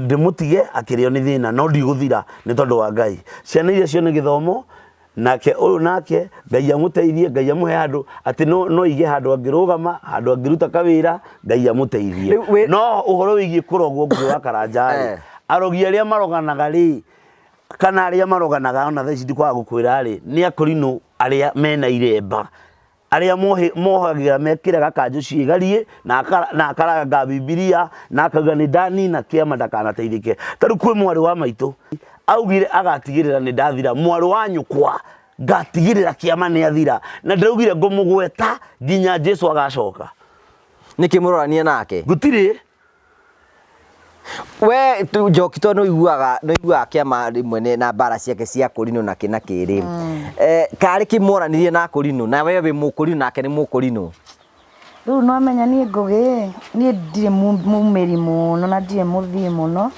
ndĩmũtige akĩrĩo nĩ thĩna, no ndigũthira nĩ tondũ wa Ngai. Ciana iria cione gĩthomo nake ũyũ nake Ngai amũteithie, Ngai amũhe handũ atĩ no aige handũ angĩrũgama, handũ angĩruta kawĩra, Ngai amũteithie. No ũhoro wĩgiĩ kũrogwo Ngũgĩ wa Karanja rĩ, arogi arĩa maroganaga rĩ, kana arĩa maroganaga ona thaa ici ndikwaga gũkwĩra rĩ, nĩ akũrinũ arĩa mena iremba, arĩa mohagĩra mekĩraga kanjũ ciĩgariĩ na akaranga Bibilia na akauga nĩ ndanina kĩama ndakanateithĩke. Ta rĩu kwĩ mwarĩ wa maitũ augire agatigĩrĩra nĩ ndathira, mwarĩ wa nyũkwa ngatigĩrĩra kĩama nĩ athira, na ndĩraugire ngũmũgweta nginya Jesu agacoka. Nĩkĩ mũrorania nake? Gũtirĩ. We Njoki to nĩũiguaga nĩũiguaga kĩama rĩmwe na mbara ciake cia kũrinũ na kĩ na kĩ rĩ. Karĩ kĩ mworanirie na kũrinũ na we wĩ mũkũrinũ nake nĩ mũkũrinũ? Rĩu nĩwamenya niĩ Ngũgĩ niĩ ndirĩ mumĩri mũno na ndirĩ mũthii mũno.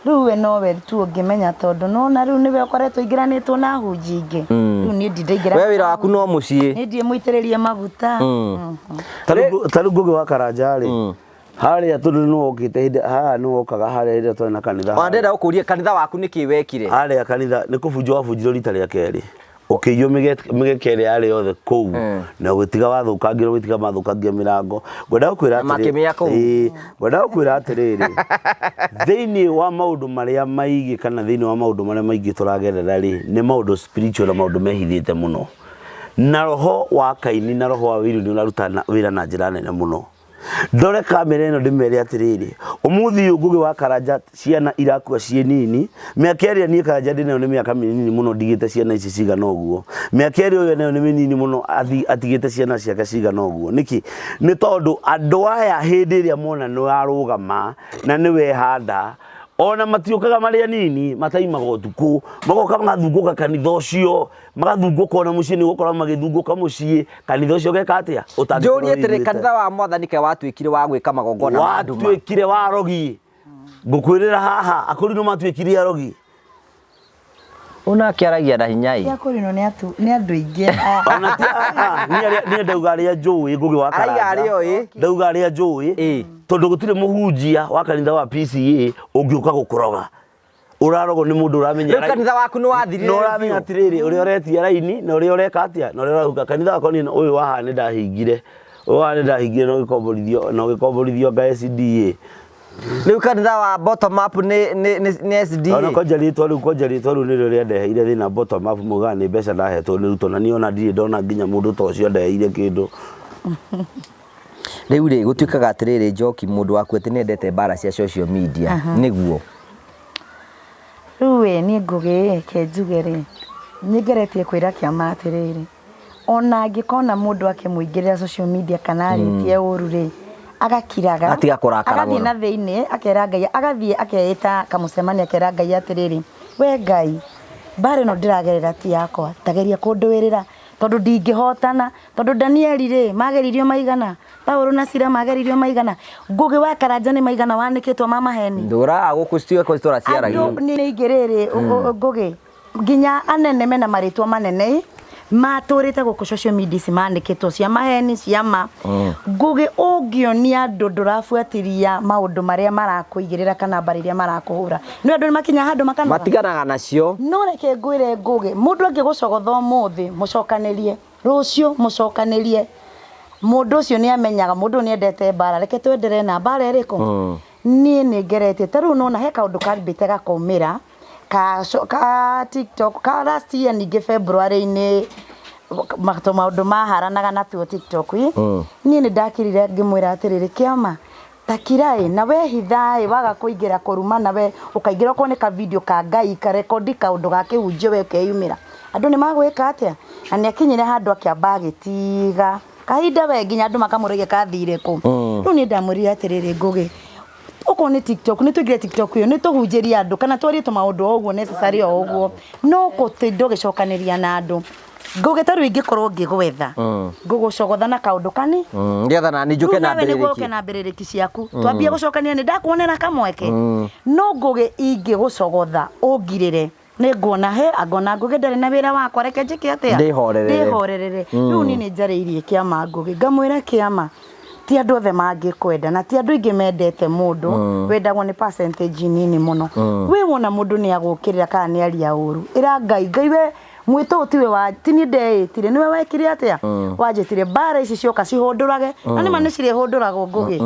Rĩu we nowe tu ũngĩmenya tondũ nĩwona rĩu nĩwe ũkoretwo ũingĩranĩtwo na ahunjia aingĩ. Rĩu niĩ ndirĩ ndaingĩrana We wĩra waku no mũciĩ. Niĩ ndirĩ mũitĩrĩrie maguta. Ta rĩu Ngũgĩ wa Karanja rĩ, harĩa tondũ nĩ wokĩte hĩndĩ haha nĩ wokaga harĩa hĩndĩ ĩrĩa twarĩ na kanitha. Ona ndĩrenda gũkũria kanitha waku nĩkĩ wekire? Harĩa kanitha nĩ kũbunjwo wabunjirwo rita rĩa kerĩ, ũkĩiywo mĩgeka ĩrĩa yarĩ yothe kũu na ũgĩtiga wathũkangira, ũgĩtiga mathũkangia mĩrango. Ngwenda gũkwĩra Na atĩrĩ, makĩmĩaka kũu. Ĩĩ, ngwenda gũkwĩra atĩrĩrĩ, thĩinĩ wa maũndũ marĩa maingĩ kana thĩinĩ wa maũndũ marĩa maingĩ tũragerera rĩ, nĩ maũndũ spiritual na maũndũ mehithĩte mũno, na roho wa Kaini na roho wa wĩiru nĩ ũraruta wĩra na njĩra nene mũno. Ndore kamera ĩno ndĩmere atĩrĩrĩ, ũmũthĩ ũyũ Ngũgĩ wa Karanja ciana irakua ciĩ nini, mĩaka ĩrĩa niĩ Karanja ndĩ nayo nĩ mĩaka mĩnini mũno ndigĩte ciana ici cigana ũguo, mĩaka ĩrĩa ũyũ enayo nĩ mĩnini mũno atigĩte ciana ciake cigana ũguo. Nĩkĩ? Nĩ tondũ andũ aya hĩndĩ ĩrĩa mona nĩ warũgama na nĩ wehanda, ona matiũkaga marĩ anini, mataimaga ũtukũ, magoka magathungũka kanitha ũcio, Magathungũka ona mũciĩ nĩ ũgũkora magĩthungũka mũciĩ kanitha ũcio ũgeka atĩa? Ũtangĩkorwo Njũrie atĩrĩ, wĩiguĩte. kanitha wa Mwathani kaĩ watuĩkire wa gwĩka magongona ma nduma? Watuĩkire wa arogi. Ngũkwĩrĩra haha akũrinũ matuĩkire arogi. Ona akĩaragia na hinya ĩ. Ti akũrinũ nĩ atu nĩ andũ aingĩ. Ona ti ah, ah, niĩ arĩa niĩ ndauga arĩa njũĩ Ngũgĩ wa Araiga Karanja. arĩa oĩ. Ndauga arĩa njũĩ Ĩ. tondũ gũtirĩ mũhunjia wa kanitha wa PCA ũngĩũka gũkũroga. Ũrarogwo nĩ mũndũ ũramenya Rĩu kanitha waku nĩ wathirire na ũramenya biũ. atĩrĩrĩ ũrĩa ũretia raini na ũrĩa ũreka atĩa na ũrĩa ũrahuka kanitha wakwa niĩ ũyũ wa haha nĩ ndahingire ũyũ wa haha nĩ ndahingire na ũgĩkomborithio na ũgĩkomborithio nga SDA. Rĩu kanitha wa bottom up nĩ nĩ nĩ nĩ SDA. Ona kwanja rĩtwa rĩu kwanja rĩtwa rĩu nĩrĩo rĩandeheire thĩna bottom up maugaga nĩ mbeca ndahetwo nĩ Ruto na niĩ ona ndirĩ ndona nginya mũndũ ta ũcio andeheire kĩndũ. Rĩu rĩ gũtuĩkaga atĩrĩrĩ Njoki mũndũ waku atĩ nĩendete mbara cia social media nĩguo. Rĩu ĩ niĩ Ngũgĩ ĩ ke njuge rĩ, nĩ ngeretie kwĩra kĩama atĩrĩrĩ, ona angĩkona mũndũ akĩmũingĩrĩra social media kana arĩtie ũru rĩ, agakiraga Agatiga kũrakara agathiĩ mũno. na thĩinĩ akera Ngai agathiĩ akeĩta kamũcemanio akera Ngai atĩrĩrĩ, we Ngai mbara ĩno ndĩragerera ti yakwa tageria kũndũĩrĩra tondũ ndingĩhotana tondũ Danieli rĩ mageririo maigana Paulo na Sila mageririo maigana Ngũgĩ wa Karanja nĩ maigana wanĩkĩtwo ma maheni Ndũraga gũkũ citiwe ko citũra ciaragio. andũ nĩ aingĩ rĩrĩ Ngũgĩ nginya anene mena marĩtwa manene matũrĩte gũkũ social media ici manĩkĩtwo cia maheni cia ma Ngũgĩ ũngĩonia andũ ndũrabuatĩria maũndũ marĩa marakũigĩrĩra kana mbara iria marakũhũra nĩ andũ nĩ makinya handũ makanoga Matiganaga nacio. no reke ngwĩre Ngũgĩ mũndũ angĩgũcogotha ũmũthĩ mũcokanĩrie rũciũ mũcokanĩrie mũndũ ũcio nĩ amenyaga mũndũ ũyũ nĩ endete mbara reke twenderee na mbara ĩrĩkũ niĩ nĩ ngeretie ta rĩu nona he kaũndũ kambĩte gakaumĩra ka, ka TikTok ka last year ningĩ February-inĩ maũndũ maharanaga natuo TikTok ĩ niĩ nĩ ndakirire ngĩmwĩra atĩrĩrĩ kĩama takiraĩ na wehithaĩ waga kũingĩra kũrumana we ũkaingĩra okorwo nĩ ka video ka Ngai karekondi kaũndũ ga kĩhunjio we ũkeyumĩra andũ nĩ magwĩka atĩa na nĩ akinyire handũ akĩamba agĩtiga kahinda we nginya andũ makamũragia kathire kũ rĩu niĩ ndamwĩrire atĩrĩrĩ Ngũgĩ okorwo nĩ TikTok nĩ tũingĩre TikTok ĩyo nĩ tũhunjĩrie andũ kana twarie tũmaũndũ o ũguo necessary o ũguo no gũtinda ũgĩcokanĩria na andũ Ngũgĩ ta rĩu ingĩkorwo ngĩgwetha ngũgũcogotha na kaũndũ kani Nĩgetha nani njũke Rĩu na nawe nĩguo ũke mbĩrĩrĩki. na mbĩrĩrĩki ciaku twambie gũcokania nĩ ndakuonera kamweke no Ngũgĩ ingĩgũcogotha ũngirĩre nĩ nguona he angona Ngũgĩ ndarĩ na wĩra wakwa reke njĩke atĩa Ndĩhorerere. ndĩhorerere rĩu niĩ nĩ njarĩirie kĩama Ngũgĩ ngamwĩra kĩama ti andũ othe mangĩkwenda na ti andũ aingĩ mendete mũndũ wendagwo nĩ percentage nini mũno wĩ wona mũndũ nĩ agũkĩrĩra kana nĩ aria ũru ĩra Ngai Ngai we mwĩto ũyũ tiwe wa ti niĩ ndeĩtire nĩwe wekire atĩa wanjĩtire mbara ici cioka cihũndũrage na nĩma nĩ cirĩhũndũragwo Ngũgĩ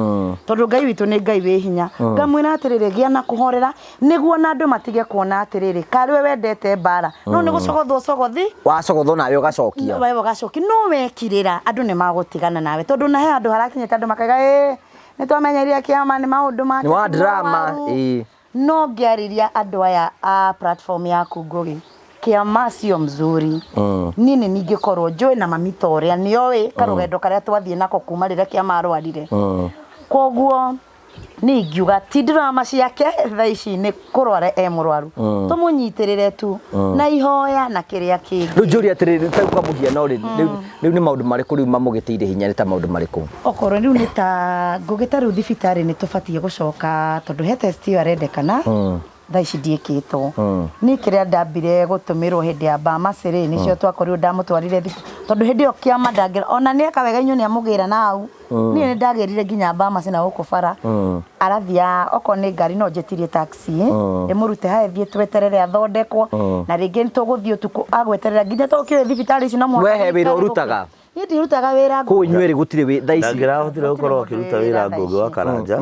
tondũ Ngai witũ nĩ Ngai wĩ hinya ngamwĩra atĩrĩrĩ gĩa na kũhorera nĩguo na andũ matige kuona atĩrĩrĩ karĩ we wendete mbara no nĩ gũcogothwo cogothi Wacogothwo nawe ũgacokia. we ũgacokia no wekirĩra andũ nĩ magũtigana nawe tondũ na he handũ harakinyĩte andũ makaiga ĩ nĩ twamenyeria kĩama nĩ maũndũ make Nĩ wa ti drama, mũrwaru." ĩ. no ngĩarĩria andũ aya a platform yaku Ngũgĩ kĩama sio mzuri niĩ nĩ ningĩkorwo njũĩ na mami ta ũrĩa nĩoĩ karũgendo karĩa twathiĩ nako kuma rĩrĩa kĩama arwarire koguo niĩ ingiuga ti drama ciake thaa ici nĩ kũrwara e mũrwaru tũmũnyitĩrĩre tu na ihoya na kĩrĩa kĩngĩ Rĩu njũrie atĩrĩrĩ ta kwa mũhiano rĩ rĩu rĩu nĩ maũndũ marĩkũ rĩu mamũgĩtĩire hinya nĩ ta maũndũ marĩkũ? okorwo rĩu nĩ ta Ngũgĩ ta rĩu thibitarĩ nĩ tũbatiĩ gũcoka tondũ he test ĩyo arendekana thaa ici ndiĩkĩtwo niĩ kĩrĩa ndambire gũtũmĩrwo hĩndĩ ya Bamasi rĩ nĩcio twakorirwo ndamũtwarire tondũ hĩndĩ ĩyo kĩama ndangĩra ona nĩ eka wega inyuĩ nĩ amũgĩra na hau niĩ nĩ ndagĩrire nginya Bamasi na gũkũ bara arathiĩ okorwo nĩ ngari no njĩtirie taxi ndĩmũrute haha ĩthiĩ tweterere athondekwo na rĩngĩ nĩ tũgũthiĩ ũtukũ agweterera nginya tũkĩũĩ thibitarĩ ici no mũhaka We he wĩra ũikare ũrutaga? gũkũ. Niĩ ndirutaga wĩra Kũu inyuĩ rĩ gũtirĩ wĩ thaa ici. Ndangĩrahotire gũkorwo akĩruta wĩra Ngũgĩ wa Karanja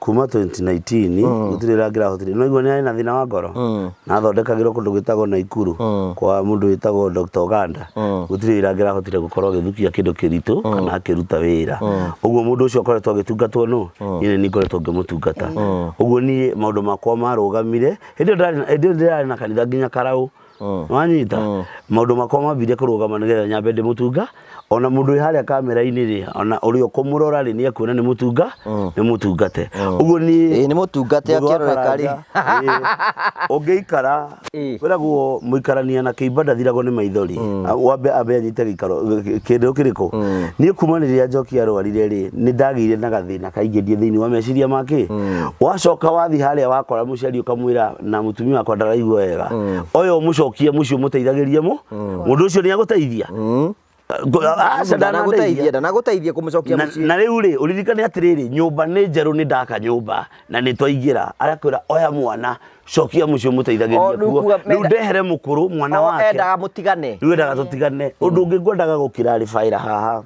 kuma 2019 gũtirĩ wĩra angĩrahotire no igua nĩ arĩ na thĩna wa ngoro na athondekagĩrwo kũndũ gwĩtagwo Naikuru kwa mũndũ wĩtagwo Dr. Oganda gũtirĩ wĩra angĩrahotire gũkorwo agĩthukia kĩndũ kĩritũ kana akĩruta wĩra ũguo mũndũ ũcio akoretwo agĩtungatwo nũ niĩ nĩ ngoretwo ngĩmũtungata ũguo niĩ maũndũ makwa marũgamire hĩndĩ ĩyo ndĩrarĩ na kanitha nginya karaũ wanyita maũndũ makwa mambirie kũrũgama nĩgetha nyambe ndĩmũtunga Ona mũndũ wĩ harĩa kamera-inĩ rĩ, ona ũrĩa ũkũmũrora rĩ, nĩ ekuona nĩ mũtunga, nĩ mũtungate. Ũguo niĩ Ĩĩ, nĩ mũtungate Mũndũ wa akĩroreka rĩ. Karanja, ĩĩ, ũngĩikara Ĩĩ. kwĩragwo mũikarania na kĩimba ndathiragwo nĩ maithori. Wambe ambe anyite gĩikaro kĩndũ kĩrĩkũ. Niĩ kuma rĩrĩa Njoki arwarire rĩ, nĩ ndagĩire na gathĩna kaingĩ ndiĩ thĩinĩ wa meciria make. Wacoka wathiĩ harĩa wakora mũciari ũkamwĩra na mũtumia wakwa ndaraigua wega, ũyũ ũmũcokie mũciĩ ũmũteithagĩrie mũ mũndũ ũcio nĩ agũteithia. Aca, Ndanagũteithia ndanandeithia. Ndanagũteithia kũmũcokia Na, mũciĩ. na rĩu rĩ, ũririkane atĩrĩrĩ, nyũmba nĩ njerũ, nĩ ndaka nyũmba na nĩ twaingĩra, arakwĩra oya mwana cokia mũciĩ O, ũmũteithagĩrie rĩu kuo. kuga Rĩu ndehere mũkũrũ mwana O, wake. endaga mũtigane. Rĩu endaga tũtigane. Ũndũ ũngĩ ngwendaga gũkĩra baĩra haha,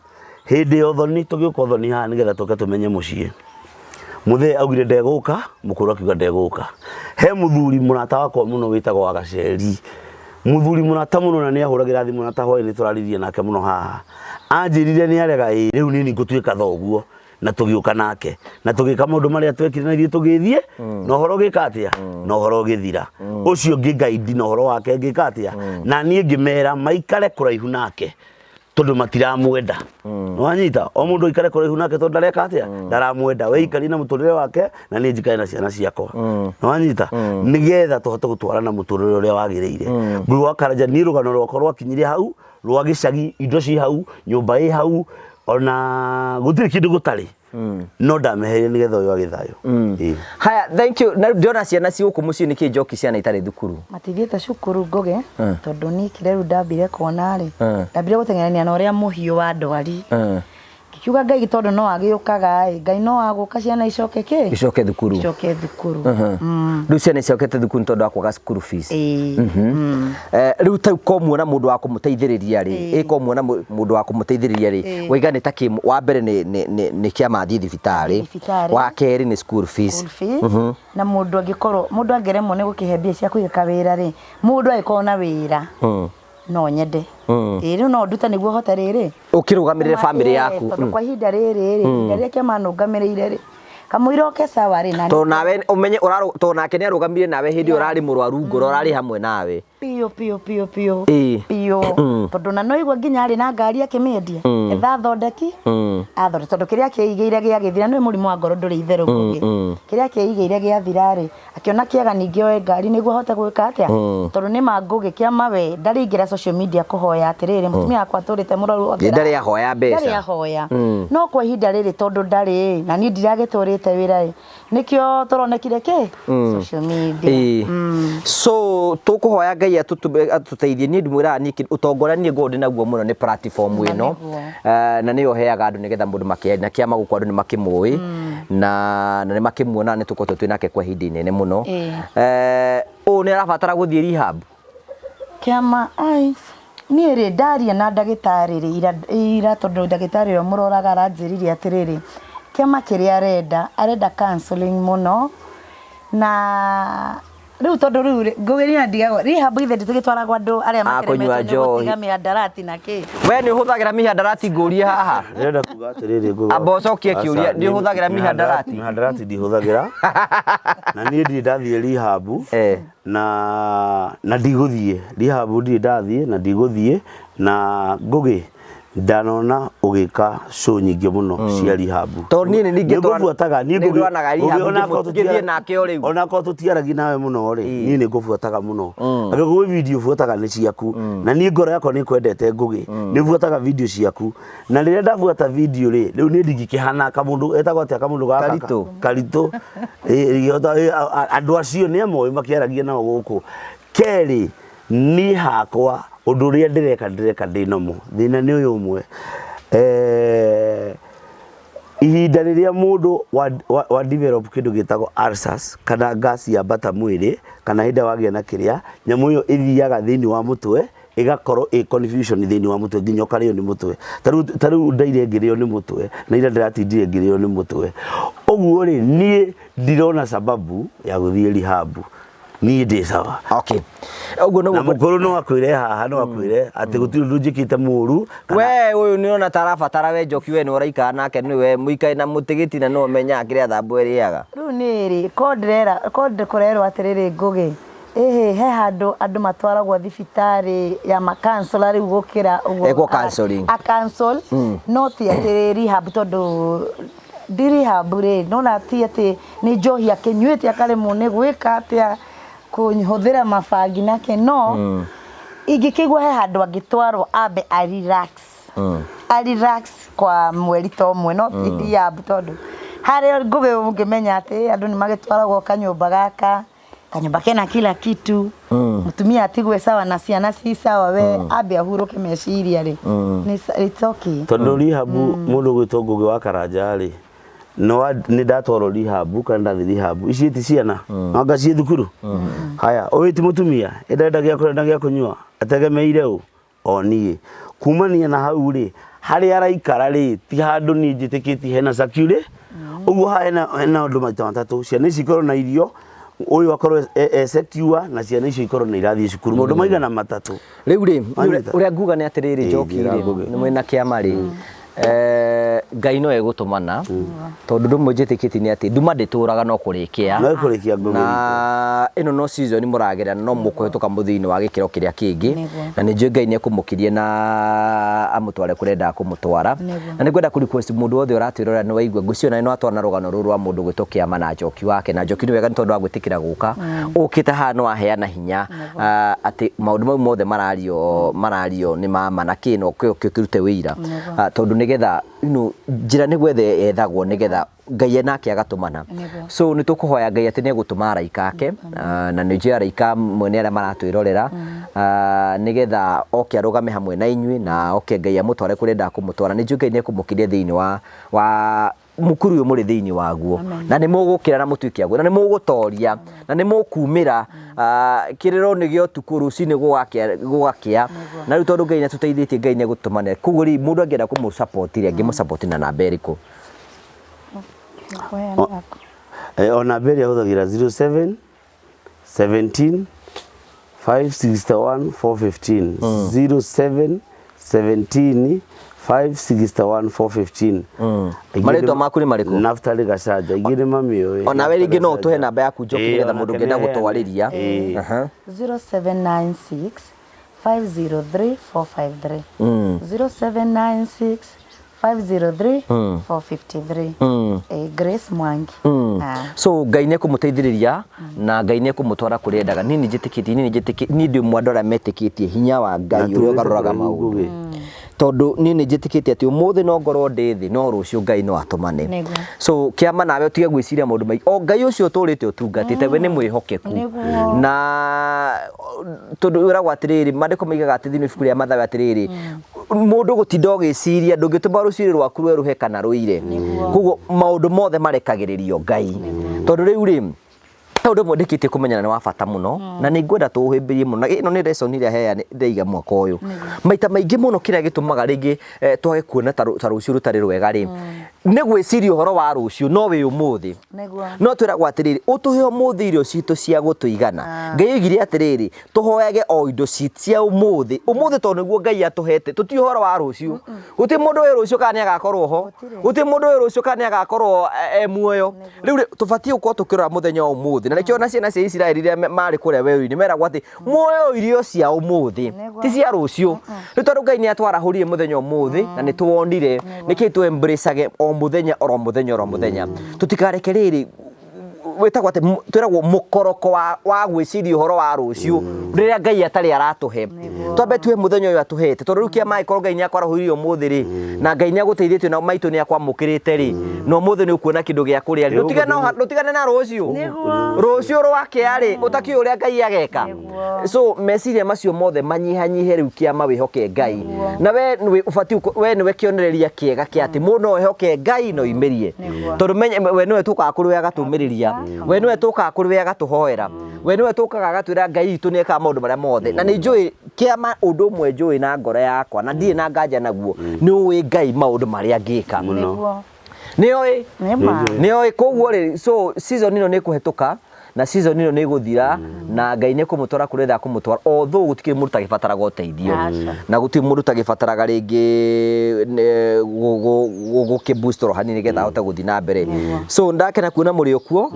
hĩndĩ ya ũthoni, tũgĩũka ũthoni haha nĩgetha tũke tũmenye mũciĩ, mũthee augire ndegũka, mũkũrũ akiuga ndegũka. He mũthuri mũrata wakwa mũno wĩtagwo wa Gaceri, mũthuri mũrata mũno, na nĩ ahũragĩra thimũ na ta hwaĩ nĩ tũraririe nake mũno haha, anjĩrire nĩ arega. Ĩ rĩu niĩ ngũtuĩka thoguo, na tũgĩũka nake na tũgĩka maũndũ marĩa twekire na ithuĩ tũgĩthiĩ na ũhoro ũgĩka atĩa, na ũhoro ũgĩthira. Ũcio ngĩ ngaindi na ũhoro wake ngĩka atĩa, na niĩ ngĩmera maikare kũraihu nake tondũ matiramwenda. Nĩwanyita? O mũndũ aikare kũraihu nake tondũ ndareka atĩa, ndaramwenda. We ikarie na mũtũrĩre wake na niĩ njikare na ciana ciakwa. Nĩwanyita? Nĩgetha tũhote gũtwarana mũtũrĩre ũrĩa wagĩrĩire. Ngũgĩ wa Karanja, niĩ rũgano rwakwa rwakinyire hau rwa gĩcagi, indo ci hau, nyũmba ĩ hau, ona gũtirĩ kĩndũ gũtarĩ, no ndameheire nĩgetha ũyũ agĩ thayũ. Ĩĩ. Haya, thank you. Na ndĩrona ciana ci gũkũ mũciĩ, nĩkĩ Njoki ciana itarĩ thukuru? Matithiĩte cukuru, Ngũgĩ, tondũ niĩ kĩrĩa rĩu ndambire kuona rĩ, ndambire gũteng'erania na ũrĩa mũhiũ wa ndwari, ngĩkiuga Ngai tondũ no agĩũkaga ĩ, Ngai no agũka ciana icoke kĩ Icoke thukuru. Icoke thukuru. Rĩu ciana icokete thukuru nĩ tondũ wa kwaga school fees. Ĩĩ. Rĩu ta ko muona mũndũ wa kũmũteithĩrĩria rĩ, ĩ ko muona mũndũ wa kũmũteithĩrĩria rĩ, waiga nĩ ta kĩ? Wa mbere nĩ kĩama athiĩ thibitarĩ. Thibitarĩ. Wa kerĩ nĩ school fees. School fees. Na mũndũ angĩkorwo mũndũ angĩremwo nĩ gũkĩhe mbia cia kũiga kawĩra rĩ, mũndũ angĩkorwo na wĩra no nyende. Ĩĩ, rĩu no ndute nĩguo hote rĩrĩ Ũkĩrũgamĩrĩre family yaku. Tondũ kwa ihinda rĩrĩ rĩ, ihinda rĩrĩa kĩama nũngamĩrĩire rĩ, kamũira oke sawa rĩ, na Tondũ nawe ũmenye tondũ nake nĩ arũgamire nawe hĩndĩ ĩyo ũrarĩ mũrwaru ngoro, ũrarĩ hamwe nawe. Biũ biũ biũ biũ. Ĩĩ. Biũ, tondũ na no igua nginya arĩ na ngari akĩmĩendia etha thondeki athonde, tondũ kĩrĩa akĩigĩire gĩagĩthira, nĩ mũrimũ wa ngoro ndũrĩ itherũ, Ngũgĩ. Kĩrĩa akĩigĩire gĩathira rĩ, akĩona kĩega ningĩ oe ngari nĩguo ahote gwĩka atĩa, tondũ nĩ ma, Ngũgĩ, kĩama we ndarĩ ingĩra social media kũhoya atĩrĩrĩ, mũtumia wakwa atũrĩte mũrwaru. Ĩ, ndarĩ ahoya mbeca. Ndarĩ ahoya, no kwa ihinda rĩrĩ tondũ ndarĩ na niĩ ndiragĩtũrĩte wĩra ĩ, nĩkĩo tũronekire kĩ social media. Ĩĩ. So tũkũhoya Ngai atũteithie. Niĩ ndimwĩraga niĩ ũtonga ũrĩa niĩ ngoragwo ndĩ naguo mũno nĩ platform ĩno. Nĩguo. Na nĩyo heaga andũ nĩgetha mũndũ makĩaria na kĩama gũkũ andũ nĩ makĩmũĩ na nĩ makĩmuona, nĩ tũkoretwo twĩ nake kwa ihinda inene mũno. Ũyũ nĩ arabatara gũthiĩ rehab. Kĩama ai, niĩ rĩ, ndaria na ndagĩtarĩ rĩ ira, ira, tondũ ndagĩtarĩ ũrĩa mũroraga aranjĩrire atĩrĩrĩ, kĩama kĩrĩa arenda, arenda counseling mũno. Na rĩu tondũ rĩu rĩ, Ngũgĩ, niĩ ndigagwo rehab ithe ndĩtũgĩtwaragwo andũ arĩa A kũnyua makeremetwo nĩ njohi. gũtiga mĩhandarati na kĩ. We nĩ ũhũthagĩra mĩhandarati, ngũrie haha? Ndĩrenda kuga atĩrĩrĩ, Ngũgĩ. Amba ũcokie Aca, kĩũria, nĩ ũhũthagĩra mĩhandarati? Mĩhandarati ndihũthagĩra, na niĩ ndirĩ ndathiĩ rehab. Na ndigũthiĩ rehab, ndirĩ ndathiĩ na ndigũthiĩ. Na Ngũgĩ, ndanona ũgĩka show nyingĩ mũno cia rehab. Tondũ niĩ nĩ ningĩ Nĩngũbuataga niĩ nĩ Ngũgĩ. ndwanaga rehab Ngũgĩ, onakorwo ngĩthiĩ nake o rĩu. Onakorwo tũtiaragia nawe mũno rĩ, niĩ nĩ ngũbuataga mũno. Angĩkorwo gwĩ video buataga nĩ ciaku, na niĩ ngoro yakwa nĩ kwendete, Ngũgĩ, nĩ buataga video ciaku, na rĩrĩa ndabuata video rĩ, rĩu niĩ ndingĩkĩhana kamũndũ etagwo atĩa, kamũndũ gaka Karitũ. Karitũ. Ĩ, andũ acio nĩ amoĩ makĩaragia nao gũkũ. Kerĩ, niĩ hakwa ũndũ ũrĩa ndĩreka, ndĩreka ndĩ nomo. Thĩna nĩ ũyũ ũmwe, ihinda rĩrĩa mũndũ wa develop kĩndũ gĩtagwo ulcers kana gas yambata mwĩrĩ, kana hĩndĩ ĩrĩa wagĩa na kĩrĩa nyamũ ĩyo ĩthiaga thĩinĩ wa mũtwe, ĩgakorwo ĩ confusion thĩinĩ wa mũtwe nginya ũkarĩo nĩ mũtwe. Ta rĩu ndaire ngĩrĩo nĩ mũtwe, na ira ndĩratindire ngĩrĩo nĩ mũtwe. Ũguo rĩ, niĩ ndirona sababu ya gũthiĩ rehab, niĩ ndĩ sawa. Okay, ũguo Na nĩguo. Mũkũrũ no akwĩre haha, no akwĩre atĩ gũtirĩ ũndũ njĩkĩte mũru We ũyũ nĩ ũrona ta arabatara. We Njoki, we nĩ ũraikara nake, nĩwe mũikare na mũtĩ gĩtina, nĩwe ũmenyaga kĩrĩa thambũ ĩrĩaga. Rĩu nĩ rĩ ko ndĩrera ko kũrerwo atĩrĩrĩ, Ngũgĩ, Ĩhĩ, he handũ andũ matwaragwo thibitarĩ ya makansula rĩu gũkĩra ũguo. Ekwo counseling. A counsel, no ti atĩ rehab, tondũ ndi rehab rĩ, nona ti atĩ nĩ njohi akĩnyuĩte akaremwo nĩ gwĩka atĩa, kũhũthĩra mabangi nake, no ingĩkĩigua he handũ angĩtwarwo ambe a relax, a relax kwa mweri ta ũmwe, no ti rehab, tondũ harĩa Ngũgĩ ũngĩmenya atĩ andũ nĩ magĩtwaragwo kanyũmba gaka, kanyũmba kena kila kitu, mũtumia atigwe sawa na ciana ci sawa, we ambe ahurũke meciria rĩ, it's okay. Tondũ rehab, mũndũ gwĩtwo Ngũgĩ wa Karanja rĩ, no nĩ ndatwarwo rehab kana ndathiĩ rehab, ici ti ciana no anga ciĩ thukuru. Haya, ũyũ ti mũtumia ĩndenda gĩa kũrĩa na gĩa kũnyua, ategemeire ũ o niĩ. Kumania na hau rĩ, harĩa araikara rĩ, ti handũ niĩ njĩtĩkĩtie hena security. Ũguo haha hena ũndũ maita matatũ: ciana ici ikorwo na irio, ũyũ akorwo e secure, na ciana icio ikorwo nĩ irathiĩ cukuru. Maũndũ maigana matatũ. Rĩu rĩ, Wanyita? ũrĩa nguga nĩ atĩrĩrĩ, Njoki njĩra rĩ, Ngũgĩ. nĩ mwĩna kĩama rĩ, Ngai no egũtũmana, tondũ ũndũ ũmwe njĩtĩkĩtie nĩ atĩ nduma ndĩtũraga no kũrĩkĩa. No ĩkũrĩkia, Ngũgĩ witũ. Na ĩno no season mũragerera, no mũkũhĩtũka mũthĩ-inĩ wa gĩkĩro kĩrĩa kĩngĩ. Na nĩ njũĩ Ngai nĩ ekũmũkiria na amũtware kũrĩa endaga kũmũtwara. Na nĩ ngwenda kũ request mũndũ wothe ũratwĩrorera, nĩ waigua ngwĩciria ona nĩ watwana rũgano rũrũ rwa mũndũ gwĩtwo Kĩama na Njoki wake. Na Njoki, nĩ wega nĩ tondũ wa gwĩtĩkĩra gũka, ũkĩte haha nĩ waheana hinya atĩ maũndũ mau mothe marario nĩ mama na kĩ, no kĩo kĩrute wĩira. Tondũ nĩgetha njĩra nĩ gwetha yethagwo, nĩgetha Ngai nake agatũmana. So nĩ tũkũhoya Ngai atĩ nĩ egũtũma araika ake, na nĩ njũĩ araika amwe nĩ arĩa maratwĩrorera, nĩgetha oke arũgame hamwe na inyuĩ, na oke Ngai amũtware kũrĩa endaga kũmũtwara. Nĩ njũĩ Ngai nĩ ekũmũkiria thĩinĩ wa mũkuru ũyũ mũrĩ thĩinĩ waguo, na nĩ mũgũkĩra na mũtuĩke aguo, na nĩ mũgũtoria na nĩ mũkumĩra. Kĩrĩro nĩ gĩa ũtukũ, rũcinĩ gũgakĩa. Na rĩu tondũ Ngai nĩ atũteithĩtie, Ngai nĩ egũtũmana. Koguo rĩ, mũndũ angĩenda kũmũ support rĩ, angĩmũ support na namba ĩrĩkũ? Kũheana yaku. O namba ĩrĩa hũthagĩra, 07 17 561 415, 07 17 561 415. Marĩtwa maku nĩ marĩkũ? Naftali Gacanja. Ingĩ nĩ mamĩũĩ. Onawe rĩngĩ no ũtũhe namba yaku, Njoki, nĩgetha mũndũ ũngĩenda gũtwarĩria. 0796 503 453, 0796 503 453. Grace Mwangi. So Ngai nĩ ekũmũteithĩrĩria na Ngai nĩ ekũmũtwara kũrĩa endaga. Niĩ nĩ njĩtĩkĩtie, niĩ ndĩ ũmwe andũ arĩa metĩkĩtie hinya wa Ngai ũrĩa ũgarũraga maũndũ, tondũ niĩ nĩ njĩtĩkĩtie atĩ ũmũthĩ no ngorwo ndĩ thĩ, no rũciũ Ngai no atũmane. So kĩama, nawe ũtige gwĩciria maũndũ maingĩ. O Ngai ũcio ũtũrĩte ũtungatĩte, we nĩ mwĩhokeku. Na tondũ wĩragwo atĩrĩrĩ, maandĩko maigaga atĩ thĩinĩ wa ibuku rĩa Mathayo atĩrĩrĩ, mũndũ gũtinda ũgĩciria ndũngĩtũma rũciũ rwaku rwerũhe kana rũire. Koguo maũndũ mothe marekagĩrĩrio Ngai, tondũ rĩu rĩ, he ũndũ ũmwe ndĩkĩtie kũmenyana nĩ wa bata mũno, na nĩ ngwenda tũũhĩmbĩrie mũno, na ĩno nĩ lesson ĩrĩa heya ndaiga mwaka ũyũ maita maingĩ mũno. Kĩrĩa gĩtũmaga rĩngĩ twage kuona ta rũciũ rũtarĩ rwega rĩ, nĩ gwĩciria ũhoro wa rũciũ no wĩ ũmũthĩ. No twĩragwo atĩrĩrĩ, ũtũhe ũmũthĩ irio citũ cia gũtũigana. Ngai oigire atĩrĩrĩ, tũhoyage o indo cia ũmũthĩ ũmũthĩ, tondũ nĩguo Ngai atũhete. Tũtiũĩ ũhoro wa rũciũ. Gũtirĩ mũndũ ũĩ rũciũ kana nĩ agakorwo ho. Gũtirĩ mũndũ ũĩ rũciũ kana nĩ agakorwo e muoyo. Rĩu rĩ, tũbatiĩ gũkorwo tũkĩrora mũthenya wa ũmũthĩ. Na nĩkĩo ona ciana cia Isiraeli rĩrĩa marĩ kũrĩa werũ-inĩ meragwo atĩ muoyo irio cia ũmũthĩ, ti cia rũciũ. Rĩu tondũ Ngai nĩ atwarahũrire mũthenya ũmũthĩ na nĩ tuonire, nĩkĩ tũ embrace o mũthenya, oro mũthenya, oro mũthenya. Tũtikareke rĩrĩ wĩtagwo atĩ twĩragwo mũkoroko wa gwĩciria ũhoro wa rũciũ rĩrĩa Ngai atarĩ aratũhe. Twambe tuhe mũthenya ũyũ atũhete, tondũ rĩu kĩama angĩkorwo Ngai nĩ akwarahũrire ũmũthĩ rĩ, na Ngai nĩ agũteithĩtie na maitũ nĩ akwamũkĩrĩte rĩ, na ũmũthĩ nĩ ũkuona kĩndũ gĩa kũrĩa rĩ, ndũtigane na rũciũ. Rũciũ rwakĩa rĩ, ũtakĩũĩ ũrĩa Ngai ageka. So meciria macio mothe manyihanyihe rĩu, kĩama, wĩhoke Ngai. Na we nĩwe ũbatiĩ we nĩwe kĩonereria kĩega kĩa atĩ mũndũ no ehoke Ngai na oimĩrie, tondũ menye we nĩwe tũkaga kũrĩ we agatũmĩrĩria, we nĩwe tũkaga kũrĩ we agatũhoera, we nĩwe tũkaga agatwĩra Ngai witũ nĩ ekaga maũndũ marĩa mothe. Na nĩ njũĩ kĩama, ũndũ ũmwe njũĩ na ngoro yakwa na ndirĩ na nganja naguo, nĩ ũĩ Ngai maũndũ marĩa angĩka. Nĩ oĩ. Nĩ ma. Nĩ oĩ. Koguo rĩ, so season ĩno nĩ ĩkũhetũka. Na season ĩno nĩ ĩgũthira na Ngai nĩ ekũmũtwara kũrĩa endaga kũmũtwara, although gũtikĩrĩ mũndũ ũtagĩbataraga ũteithio na gũtirĩ mũndũ ũtagĩbataraga rĩngĩ gũkĩ boost oro hanini nĩgetha ahote gũthiĩ na mbere. So ndakena kuona mũrĩ o kuo,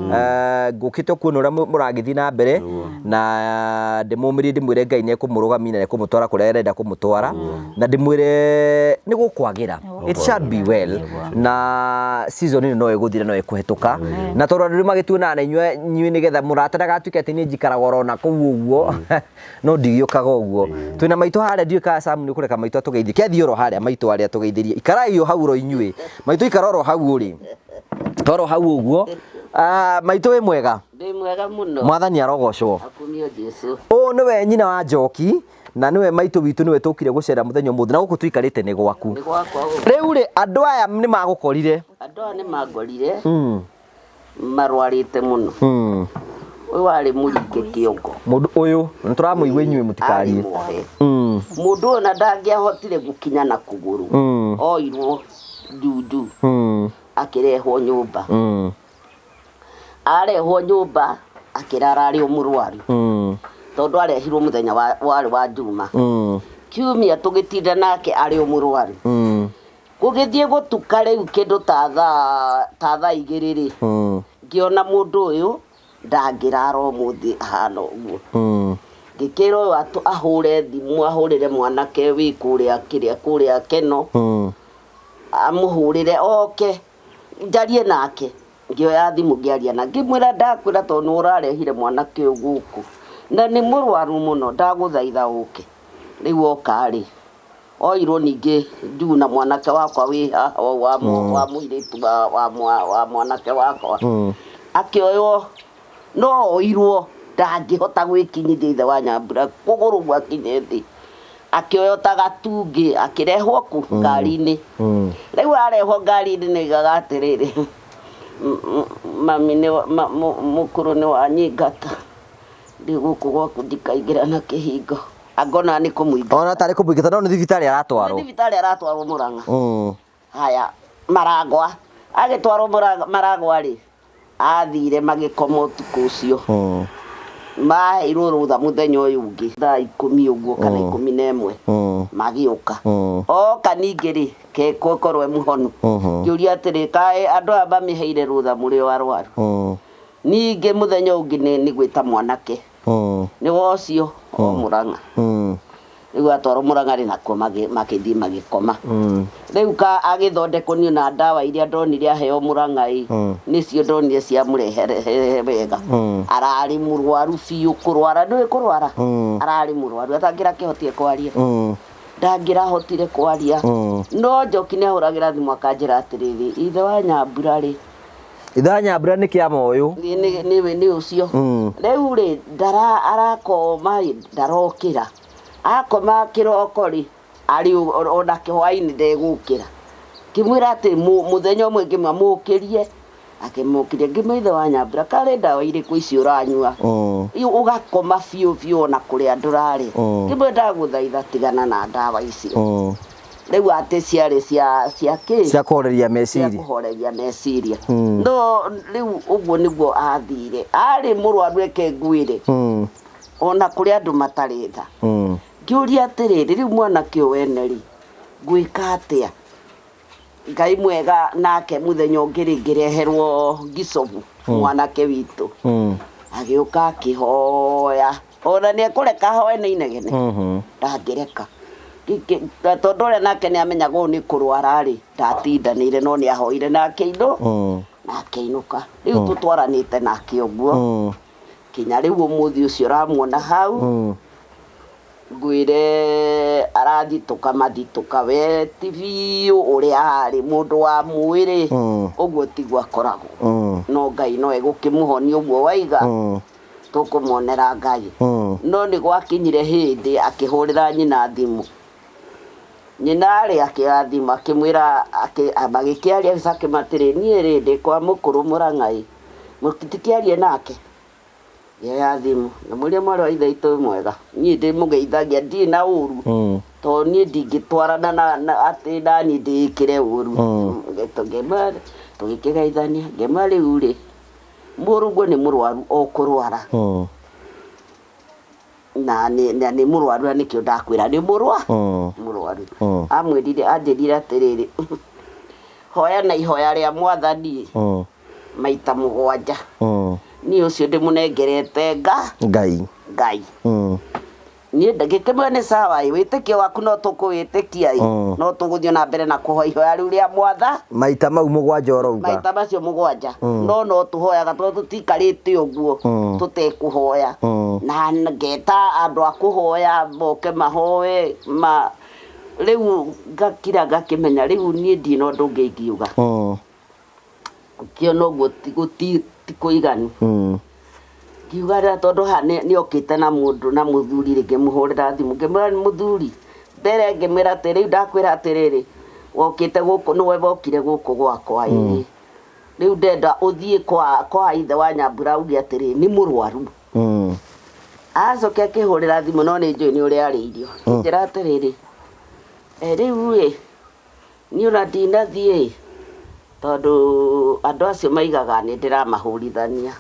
ngũkĩte kuona ũrĩa mũragĩthiĩ na mbere, na ndĩmũmĩrie, ndĩmwĩre Ngai nĩ ekũmũrũgamia na nĩ ekũmũtwara kũrĩa arenda kũmũtwara, na ndĩmwĩre nĩ gũkwagĩra, it shall be well, na season ĩno no ĩgũthira, no ĩkũhetũka. Na tondũ andũ nĩ magĩtuonaga na inyuĩ nĩgetha mũrata ndagatuĩke atĩ niĩ njikaraga oro na kũu ũguo, no ndigĩũkaga ũguo. Twĩna maitũ harĩa, ndiũĩ kana Sam nĩ ũkũreka maitũ atũgeithie. Kĩathiĩ oro harĩa maitũ harĩa atũgeithĩrie. Ikarai o hau oro inyuĩ. Maitũ ikara oro hau ũrĩ. Toro hau ũguo. Maitũ wĩ mwega? Ndĩ mwega mũno. Mwathani arogocwo. Akumio Jesu. Ũyũ nĩwe nyina wa Njoki, na nĩwe maitũ witũ, nĩwe tũkire gũcera mũthenya ũmũthĩ, na gũkũ tũikarĩte nĩ gwaku. Nĩ gwakwa gũkũ. Rĩu rĩ, andũ aya nĩ magũkorire? Andũ aya nĩ mangorire marwarĩte mũno. Ũyũ warĩ mũringe kĩongo. Mũndũ ũyũ nĩ tũramũigua inyuĩ mũtikarie. Arĩ muohe. Mũndũ ũyũ na ndangĩahotire gũkinya na kũgũrũ. Oirwo ndundu. Akĩrehwo nyũmba. Arehwo nyũmba akĩrara arĩ o mũrwaru. Tondũ arehirwo mũthenya warĩ wa Juma. Kiumia tũgĩtinda nake arĩ o mũrwaru. Gũgĩthiĩ gũtuka rĩu kĩndũ ta thaa igĩrĩ rĩ, ngĩona mũndũ ũyũ ndangĩrara ũmũthĩ ahana ũguo. Ngĩkĩra ũyũ ahũre thimũ, ahũrĩre mwanake wĩ kũrĩa kĩrĩa kũrĩa Keno. Amũhũrĩre oke njarie nake. Ngĩoya thimũ ngĩaria na ngĩmwĩra ndakwĩra tondũ nĩ ũrarehire mwanake ũyũ gũkũ na nĩ mũrwaru mũno, ndagũthaitha ũke. Rĩu oka rĩ, oirwo ningĩ njuu na mwanake wakwa wĩ haha wa mũirĩtu wa mwanake wakwa. Akĩoywo, no oirwo ndangĩhota gwĩkinyithia ithe wa Nyambura kũgũrũ gwakinye thĩ. Akĩoywo ta gatungĩ akĩrehwo kũ ngari-inĩ. Rĩu arehwo ngari-inĩ nĩaigaga atĩrĩrĩ, mami nĩ mũkũrũ nĩ wanyingata, ndĩ gũkũ gwaku ndikaingĩra na kĩhingo. Angona nĩ kũmũingata. Ona tarĩ kũmũingata, no nĩ thibitarĩ aratwarwo. Nĩ thibitarĩ aratwarwo Murang'a. Haya, Maragwa. Agĩtwarwo Maragwa rĩ, athire magĩkoma ũtukũ ũcio. Maheirwo rũtha mũthenya ũyũ ũngĩ thaa 10 ũguo kana 11. Magĩũka. Oka ningĩ rĩ, kekorwo e mũhonu. Ngĩũria atĩrĩ, kaĩ andũ aya mamĩheire rũtha mũrĩ o arwaru? Ningĩ mũthenya ũngĩ nĩ gwĩta mwanake. Nĩ wocio o Murang'a. Rĩu atwarwo Murang'a rĩ, nakuo magĩthiĩ magĩkoma. Rĩu ka agĩthondekwo niĩ na ndawa iria ndonire aheo Murang'a ĩ, nĩcio ndonire ciamũrehere wega. Ararĩ mũrwaru biũ, kũrwara, ndũĩ kũrwara? Ararĩ mũrwaru, atangĩrakĩhotire kwaria. Ndangĩrahotire kwaria. No Njoki nĩ ahũragĩra thimũ akanjĩra atĩrĩrĩ, ithe wa Nyambura rĩ. Ithe wa Nyambura nĩ kĩama ũyũ. Nĩ ũcio. Rĩu rĩ, arakoma ĩ, ndarokĩra. Akoma kĩroko rĩ, arĩ ona hwaĩ-inĩ ndegũkĩra. Ngĩmwĩra atĩ mũthenya ũmwe ngĩmwĩra mũkĩrie, akĩmũkĩria. Ngĩmwĩra ithe wa Nyambura, karĩ ndawa irĩkũ ici ũranyua? Ũgakoma biũ biũ ona kũrĩa ndũrarĩa. Ngĩmwĩra ndagũthaitha tigana na ndawa icio. Rĩu atĩ ciarĩ cia kĩ? Cia kũhoreria meciria. Cia kũhoreria meciria. No rĩu ũguo nĩguo athire. Arĩ mũrwaru reke ngwĩre. Ona kũrĩ andũ matarĩ tha. Ngĩũria atĩrĩrĩ, rĩu mwanake ũyũ wene rĩ, ngwĩka atĩa? Ngai mwega nake mũthenya ũngĩ rĩ, ngĩreherwo Gicobu, mwanake witũ. Agĩũka akĩhoya. Ona nĩ ekũreka ahoe nĩ inegene. Ndangĩreka. Tondũ ũrĩa nake nĩ amenyaga ũyũ nĩ kũrwara rĩ, ndatindanĩire no nĩ ahoire na akĩinũka. Rĩu tũtwaranĩte nake ũguo. Kinya rĩu ũmũthĩ ũcio ũramuona hau. Ngwĩre arathitũka mathitũka we ti biũ ũrĩa arĩ mũndũ wa mwĩrĩ. Ũguo tiguo akoragwo. No Ngai no egũkĩmũhonia ũguo waiga. Tũkũmuonera Ngai. No nĩ gwakinyire hĩndĩ akĩhũrĩra nyina thimũ. Nyina rĩ akĩoya thimũ akĩmwĩra, magĩkĩaria akĩmwĩra atĩrĩ, niĩ rĩ ndĩ kwa mũkũrũ Murang'a ĩ, mũtikĩarie nake. Ngĩoya thimũ, ngĩmũria mwarĩ wa ithe witũ wĩ mwega, niĩ ndĩmũgeithagia ndirĩ na ũru, tondũ niĩ ndingĩtwarana na atĩ naniĩ ndĩĩkĩre ũru. Tũgĩkĩgeithania, ngĩmwĩra rĩu rĩ, Mũrũguo nĩ mũrwaru o kũrwara. Na nĩ mũrwaru na nĩkĩo ndakwĩra nĩ mũrwaru. Amwĩrire anjĩrire atĩrĩrĩ, hoya na ihoya rĩa mwathani maita 7. Niĩ ũcio ndĩmũnengerete Ngai. Ngai. Niĩ ngĩkĩmwĩra nĩ sawa ĩ, wĩtĩkio waku no tũkũwĩtĩkia ĩ, no tũgũthiĩ na mbere na kũhoya ihoya rĩu rĩa mwatha. Maita mau 7 ũrauga. Maita macio 7. No tũhoyaga tondũ tũtiikarĩte ũguo tũtekũhoya. Na ngeta andũ a kũhoya moke mahoe ma rĩu ngakira ngakĩmenya rĩu niĩ ndirĩ na ũndũ ũngĩ ingiuga. Ũkĩona ũguo ti kũiganu. Ngiuga rĩrĩa tondũ haha nĩ okĩte na mũndũ na mũthuri rĩ, ngĩmũhũrĩra thimũ ngĩmwĩra nĩ mũthuri mbere ngĩmwĩra atĩ rĩu ndakwĩra atĩrĩrĩ wokĩte gũkũ nĩwe wokire gũkũ gwakwa ĩĩ. Rĩu ndenda ũthiĩ kwa ithe wa Nyambura uge atĩrĩ nĩ mũrwaru. Acoke akĩhũrĩra thimũ no nĩ njũĩ nĩ ũrĩa arĩirio. Akĩnjĩra atĩrĩrĩ, rĩu ĩ niĩ ona ndinathiĩ tondũ andũ acio maigaga nĩ ndĩramahũrithania.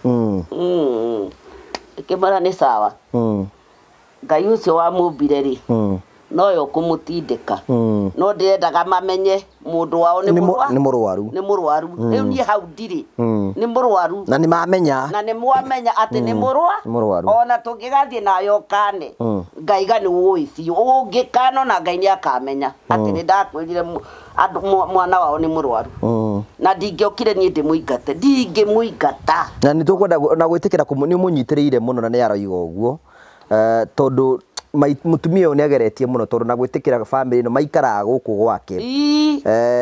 Ngĩmwĩra nĩ sawa. Ngai ũcio wamũmbire rĩ, nowe ũkũmũtindĩka. No ndĩrendaga mamenye mũndũ wao nĩ mũrwaru. Nĩ mũrwaru. Rĩu niĩ hau ndirĩ. Nĩ mũrwaru. Na nĩ mamenya. Na nĩ mwamenya atĩ nĩ mũrwaru. Ona tũngĩgathiĩ nayo kane. Ngaiga nĩ ũĩ biũ. Ũngĩkana ona Ngai nĩ akamenya atĩ nĩ ndakwĩrire andũ mwana wao nĩ mũrwaru. Na ndingĩokire niĩ ndĩmũingate. Ndingĩmũingata. Na nĩ tũkwenda na gwĩtĩkĩra nĩ ũmũnyitĩrĩire mũno na nĩ aroiga ũguo. Tondũ mũtumia ũyũ nĩ ageretie mũno tondũ na gwĩtĩkĩra family ĩno maikaraga gũkũ gwake.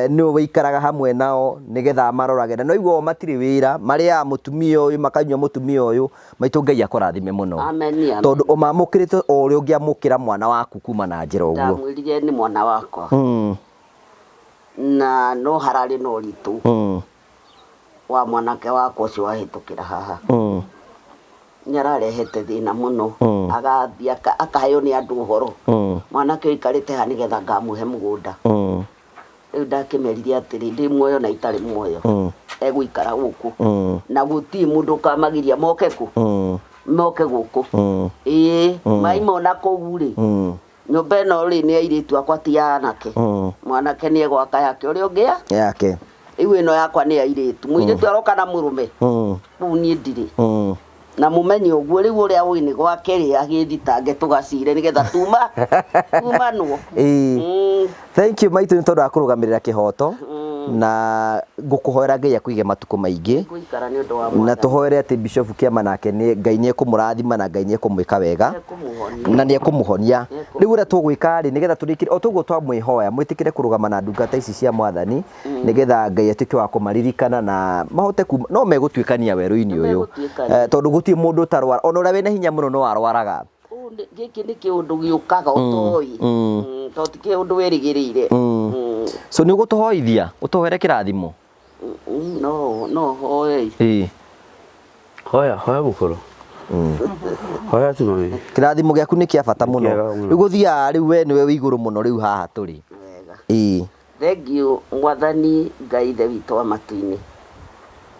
Nĩwe wĩikaraga hamwe nao nĩgetha marorage. Na no o matirĩ wĩra, marĩaga mũtumia ũyũ, makanyua mũtumia ũyũ, maitũ Ngai akũrathime mũno. Amen. Tondũ ũmamũkĩrĩte o ũrĩa ũngĩamũkĩra mwana waku kuma na njĩra ũguo. Ndamwĩrire nĩ mwana wakwa. Na no hararĩ na ũritũ wa mwanake wakwa ũcio wahĩtũkĩra haha. Nĩ ararehete thĩna mũno. Agathiĩ akaheo nĩ andũ ũhoro. Mwanake ũikarĩte haha nĩgetha ngamũhe mũgũnda. Rĩu ndakĩmerire atĩrĩ, ndĩ muoyo na itarĩ muoyo. Egũikara gũkũ. Na gũtirĩ mũndũ ũkamagiria moke kũ? Moke gũkũ. Ĩĩ, maima ona kũu rĩ. Nyũmba ĩno rĩ nĩ airĩtu akwa ti ya anake. Mwanake nĩ egwaka yake ũrĩa ũngĩ yake. Rĩu ĩno yakwa nĩ airĩtu. Mũirĩtu aroka na mũrũme. Kũu niĩ ndirĩ. Na mũmenye ũguo rĩu ũrĩa ũĩ nĩ gwake rĩ agĩthitange tũgacire nĩgetha tumanwo. Thank you maitũ nĩ tondũ wa kũrũgamĩrĩra kĩhoto. Na ngũkũhoera Ngai akũige matukũ maingĩ. Ngũikara nĩ ũndũ wa mwathani. Na tũhoere atĩ Bishop Kĩama nake nĩ Ngai nĩ ekũmũrathima na Ngai nĩ ekũmwĩka wega. Na nĩ ekũmũhonia. Rĩu ũrĩa tũgwĩka rĩ nĩgetha tũrĩkĩre o toguo twamwĩhoya mwĩtĩkĩre kũrũgama na ndungata ici cia mwathani nĩgetha Ngai atuĩke wa kũmaririkana na mahote kuma no megũtuĩkania werũ-inĩ ũyũ. Tondũ gũtirĩ mũndũ ũtarwara ona ũrĩa wĩna hinya mũno no arwaraga. Gĩkĩ nĩ kĩũndũ gĩũkaga ũtoĩ. Tondũ ti kĩũndũ wĩrĩgĩrĩire. So nĩ ũgũtũhoithia ũtũhoere kĩrathimo? No hoe. Hoya, hoya mũkũrũ. Hoya tu mami. Kĩrathimo gĩaku nĩ kĩa bata mũno. Rĩu gũthiaga rĩu we nĩwe wĩ igũrũ mũno rĩu haha tũrĩ. Wega. Thank you mwathani Ngai ithe witũ wa matu-inĩ.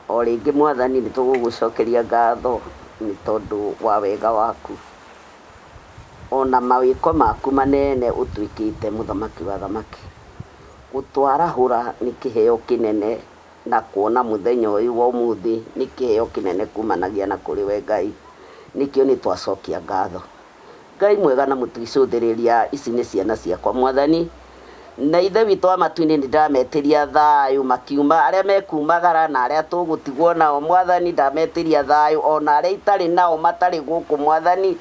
O rĩngĩ mwathani nĩ tũgũgũcokeria ngatho nĩ tondũ wa wega waku. Ona mawĩko maku manene ũtuĩkĩte mũthamaki wa thamaki. Gũtwarahũra nĩ kĩheo kĩnene na kuona mũthenya ũyũ wa ũmũthĩ nĩ kĩheo kĩnene kumanagia na kũrĩ we Ngai. Nĩkĩo nĩ twacokia ngatho. Ngai mwega na mũtũicũthĩrĩria ici nĩ ciana ciakwa mwathani. Na ithe witũ wa matu-inĩ nĩ ndametĩria thayũ makiuma arĩa mekumagara na arĩa tũgũtigwo nao mwathani ndametĩria thayũ ona arĩa itarĩ nao matarĩ gũkũ mwathani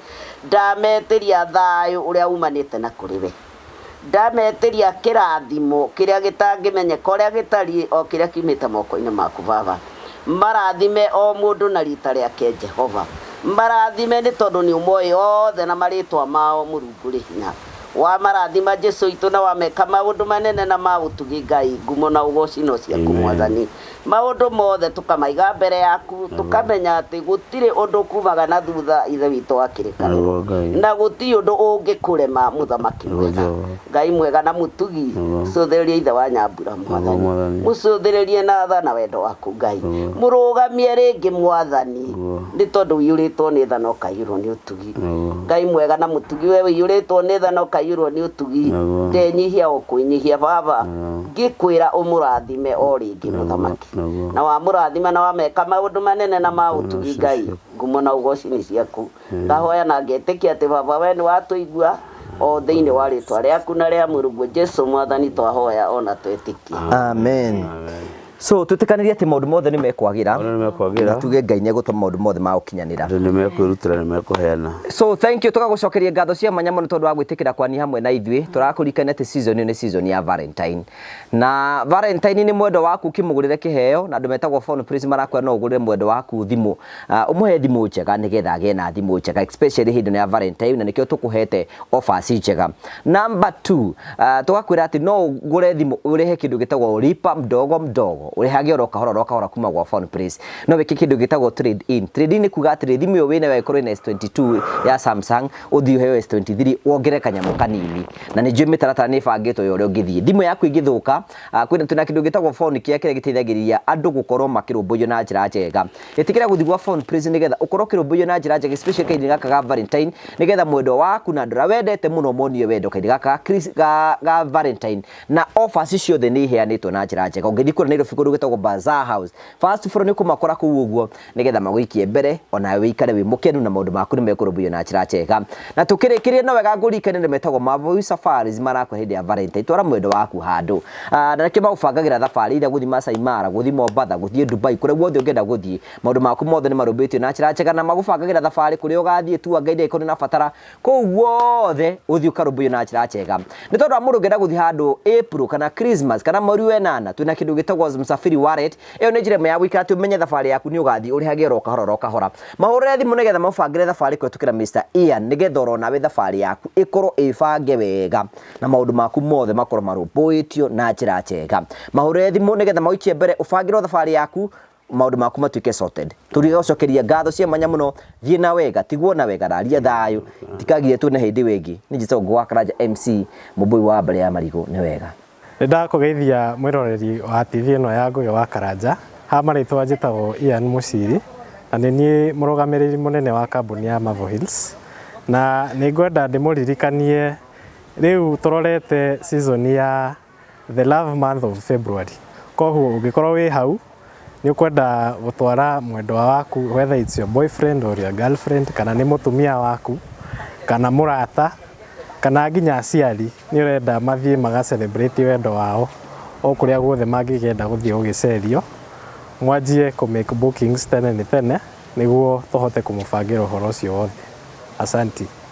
ndametĩria thayũ ũrĩa umanĩte na kũrĩ we. Ndametĩria kĩrathimo kĩrĩa gĩtangĩmenyeka ũrĩa gĩtariĩ o kĩrĩa kiumĩte moko-inĩ maku baba. Marathime o mũndũ na rita rĩake Jehova. Marathime nĩ tondũ nĩ ũmoĩ othe na marĩtwa mao Mũrungu rĩ hinya. Wamarathima Jesu witũ na wameka maũndũ manene na ma ũtugi Ngai, ngumo na ũgoci no ciaku. Amen. Mwathani, maũndũ mothe tũkamaiga mbere yaku, tũkamenya atĩ gũtirĩ ũndũ kumaga na thutha, Ithe witũ wa kĩrĩkanĩro. Nĩguo Ngai. Na gũtirĩ ũndũ ũngĩkũrema, Mũthamaki Nĩguo mwega. Jehova. Ngai mwega na mũtugi, Nĩguo. cũthĩrĩrie ithe wa Nyambura, Mwathani. Mwathani. Mũcũthĩrĩrie na tha na wendo waku, Ngai. Nĩguo. Mũrũgamie rĩngĩ, Mwathani, Nĩguo. nĩ tondũ ũiyũrĩtwo nĩ tha na ũkaiyũrwo nĩ ũtugi. Nĩguo. Ngai mwega na mũtugi, we ũiyũrĩtwo nĩ tha na ũkaiyũrwo nĩ ũtugi, Nĩguo. ndenyihia o kwĩnyihia, Baba, Nĩguo. ngĩkwĩra ũmũrathime o rĩngĩ, Nĩguo, Mũthamaki. nĩguo. Na wamũrathima na wameka maũndũ manene na ma ũtugi, Ngai, ngumo na ũgoci nĩ ciaku. Ngahoya na ngetĩkia atĩ Baba we nĩ watũigua, o thĩinĩ wa rĩtwa rĩaku na rĩa mũrũguo Jesu Mwathani twahoya ona twetĩkia. Amen. So twĩtĩkanĩrie atĩ maũndũ mothe nĩ mekwagĩra. Maũndũ nĩ mekwagĩra. Na tuge Ngai nĩ egũtũma maũndũ mothe ma gũkinyanĩra. Andũ nĩ mekwĩrutĩra, nĩ mekũheana. So thank you, tũgagũcokeria ngatho cia mwanya mũno tondũ wa gwĩtĩkĩra kwania hamwe na ithuĩ. Tũrakũririkania atĩ season ĩyo nĩ season ya Valentine, na Valentine nĩ mwendo waku ũkĩmũgũrĩre kĩheo, na andũ metagwo Phone Prince marakwĩra no ũgũrĩre mwendo waku thimũ, ũmũhe thimũ njega nĩgetha agĩe na thimũ njega, especially hĩndĩ ĩno ya Valentine, na nĩkĩo tũkũhete offers njega. Number 2, tũgakwĩra atĩ no ũgũre thimũ ũrĩhe kĩndũ gĩtagwo lipa mdogo mdogo, ũrĩhage oro kahora oro kahora kuma gwa Phone Prince. No wĩke kĩndũ gĩtagwo trade in. Trade in nĩ kuga atĩrĩ, thimũ ĩyo wĩnayo ĩkorwo ĩna S22 ya Samsung, ũthiĩ ũheo S23 wongerere kanyamũ kanini, na nĩ njũĩ mĩtaratara nĩ ĩbangĩtwo ya ũrĩa ũngĩthiĩ thimũ yaku ĩngĩthũka. Kwĩna twĩna kĩndũ gĩtagwo phone care kĩrĩa gĩteithagĩrĩria andũ gũkorwo makĩrũmbũiyo na njĩra njega. Ĩtĩkĩra gũthiĩ gwa Phone Prince nĩgetha ũkorwo ũkĩrũmbũiyo na njĩra njega, especially kahinda gaka ga Valentine, nĩgetha mwendwa waku na andũ arĩa wendete mũno monie wendo kahinda gaka ga Valentine, na offers ciothe nĩ iheanĩtwo na njĩra njega. Ũngĩthiĩ kũrĩa Nairobi kũndũ gwĩtagwo Bazaar House, first floor, nĩ ũkũmakora kũu ũguo nĩgetha magũikie mbere onawe wĩikare wĩ mũkenu na maũndũ maku nĩ mekũrũmbũiyo na njĩra njega. Na tũkĩrĩkĩria, no wega ngũririkanie nĩ metagwo Mavoi Safaris marakwa hĩndĩ ya Valentine, twara mwendwa waku handũ. Na nĩkĩo magũbangagĩra thabarĩ iria gũthiĩ Masai Mara, gũthiĩ Mombatha, gũthiĩ Dubai, kũrĩa guothe ũngĩenda gũthiĩ, maũndũ maku mothe nĩ marũmbũĩtio na njĩra njega na magũbangagĩra thabarĩ kũrĩa ũgathiĩ tu anga iria na batara kũu guothe ũthiĩ ũkarũmbũiyo na njĩra njega. Nĩ tondũ wa mũndũ ũngĩenda gũthiĩ handũ April kana Christmas kana mweri wa ĩnana, twĩna kĩndũ gĩtagwo Msafiri Wallet. Ĩyo nĩ njĩra ĩmwe ya gũikara atĩ ũmenye thabarĩ yaku nĩ ũgathiĩ ũrĩhage oro kahora oro kahora. Mahũrĩre thimũ nĩgetha maũbangĩre thabarĩ kũhetũkĩra Mr Ian, nĩgetha oro nawe thabarĩ yaku ĩkorwo ĩbange wega na maũndũ maku mothe makorwo marũmbũĩtio na njĩra njega. Mahũrĩre thimũ nĩgetha magũikie mbere, ũbangĩrwo thabarĩ yaku, maũndũ maku matuĩke sorted. Tũriga gũcokeria ngatho cia mwanya mũno. Thiĩ na wega, tigwo na wega, raria thayũ, tikagie tuone hĩndĩ wĩngĩ. Nĩ njĩtagwo Ngũgĩ wa Karanja MC mũmbũi wa mbere ya marigũ. Nĩ wega. Nĩ ndakũgeithia mwĩroreri wa TV ĩno ya Ngũgĩ wa Karanja. Ha marĩtwa njĩtagwo Ian Mũciri na nĩ niĩ mũrũgamĩrĩri mũnene wa kambuni ya Marvel Hills, na nĩ ngwenda ndĩmũririkanie rĩu tũrorete season ya the love month of February. Koguo ũngĩkorwo wĩ hau nĩ ũkwenda gũtwara mwendwa waku, whether it's your boyfriend or your girlfriend, kana nĩ mũtumia waku kana mũrata kana nginya aciari, nĩ ũrenda mathiĩ maga celebrate wendo wao o kũrĩa guothe mangĩkenda gũthiĩ gũgĩcerio, mwanjie kũ make bookings tene nĩ tene nĩguo tũhote kũmũbangĩra ũhoro ũcio wothe. Asanti.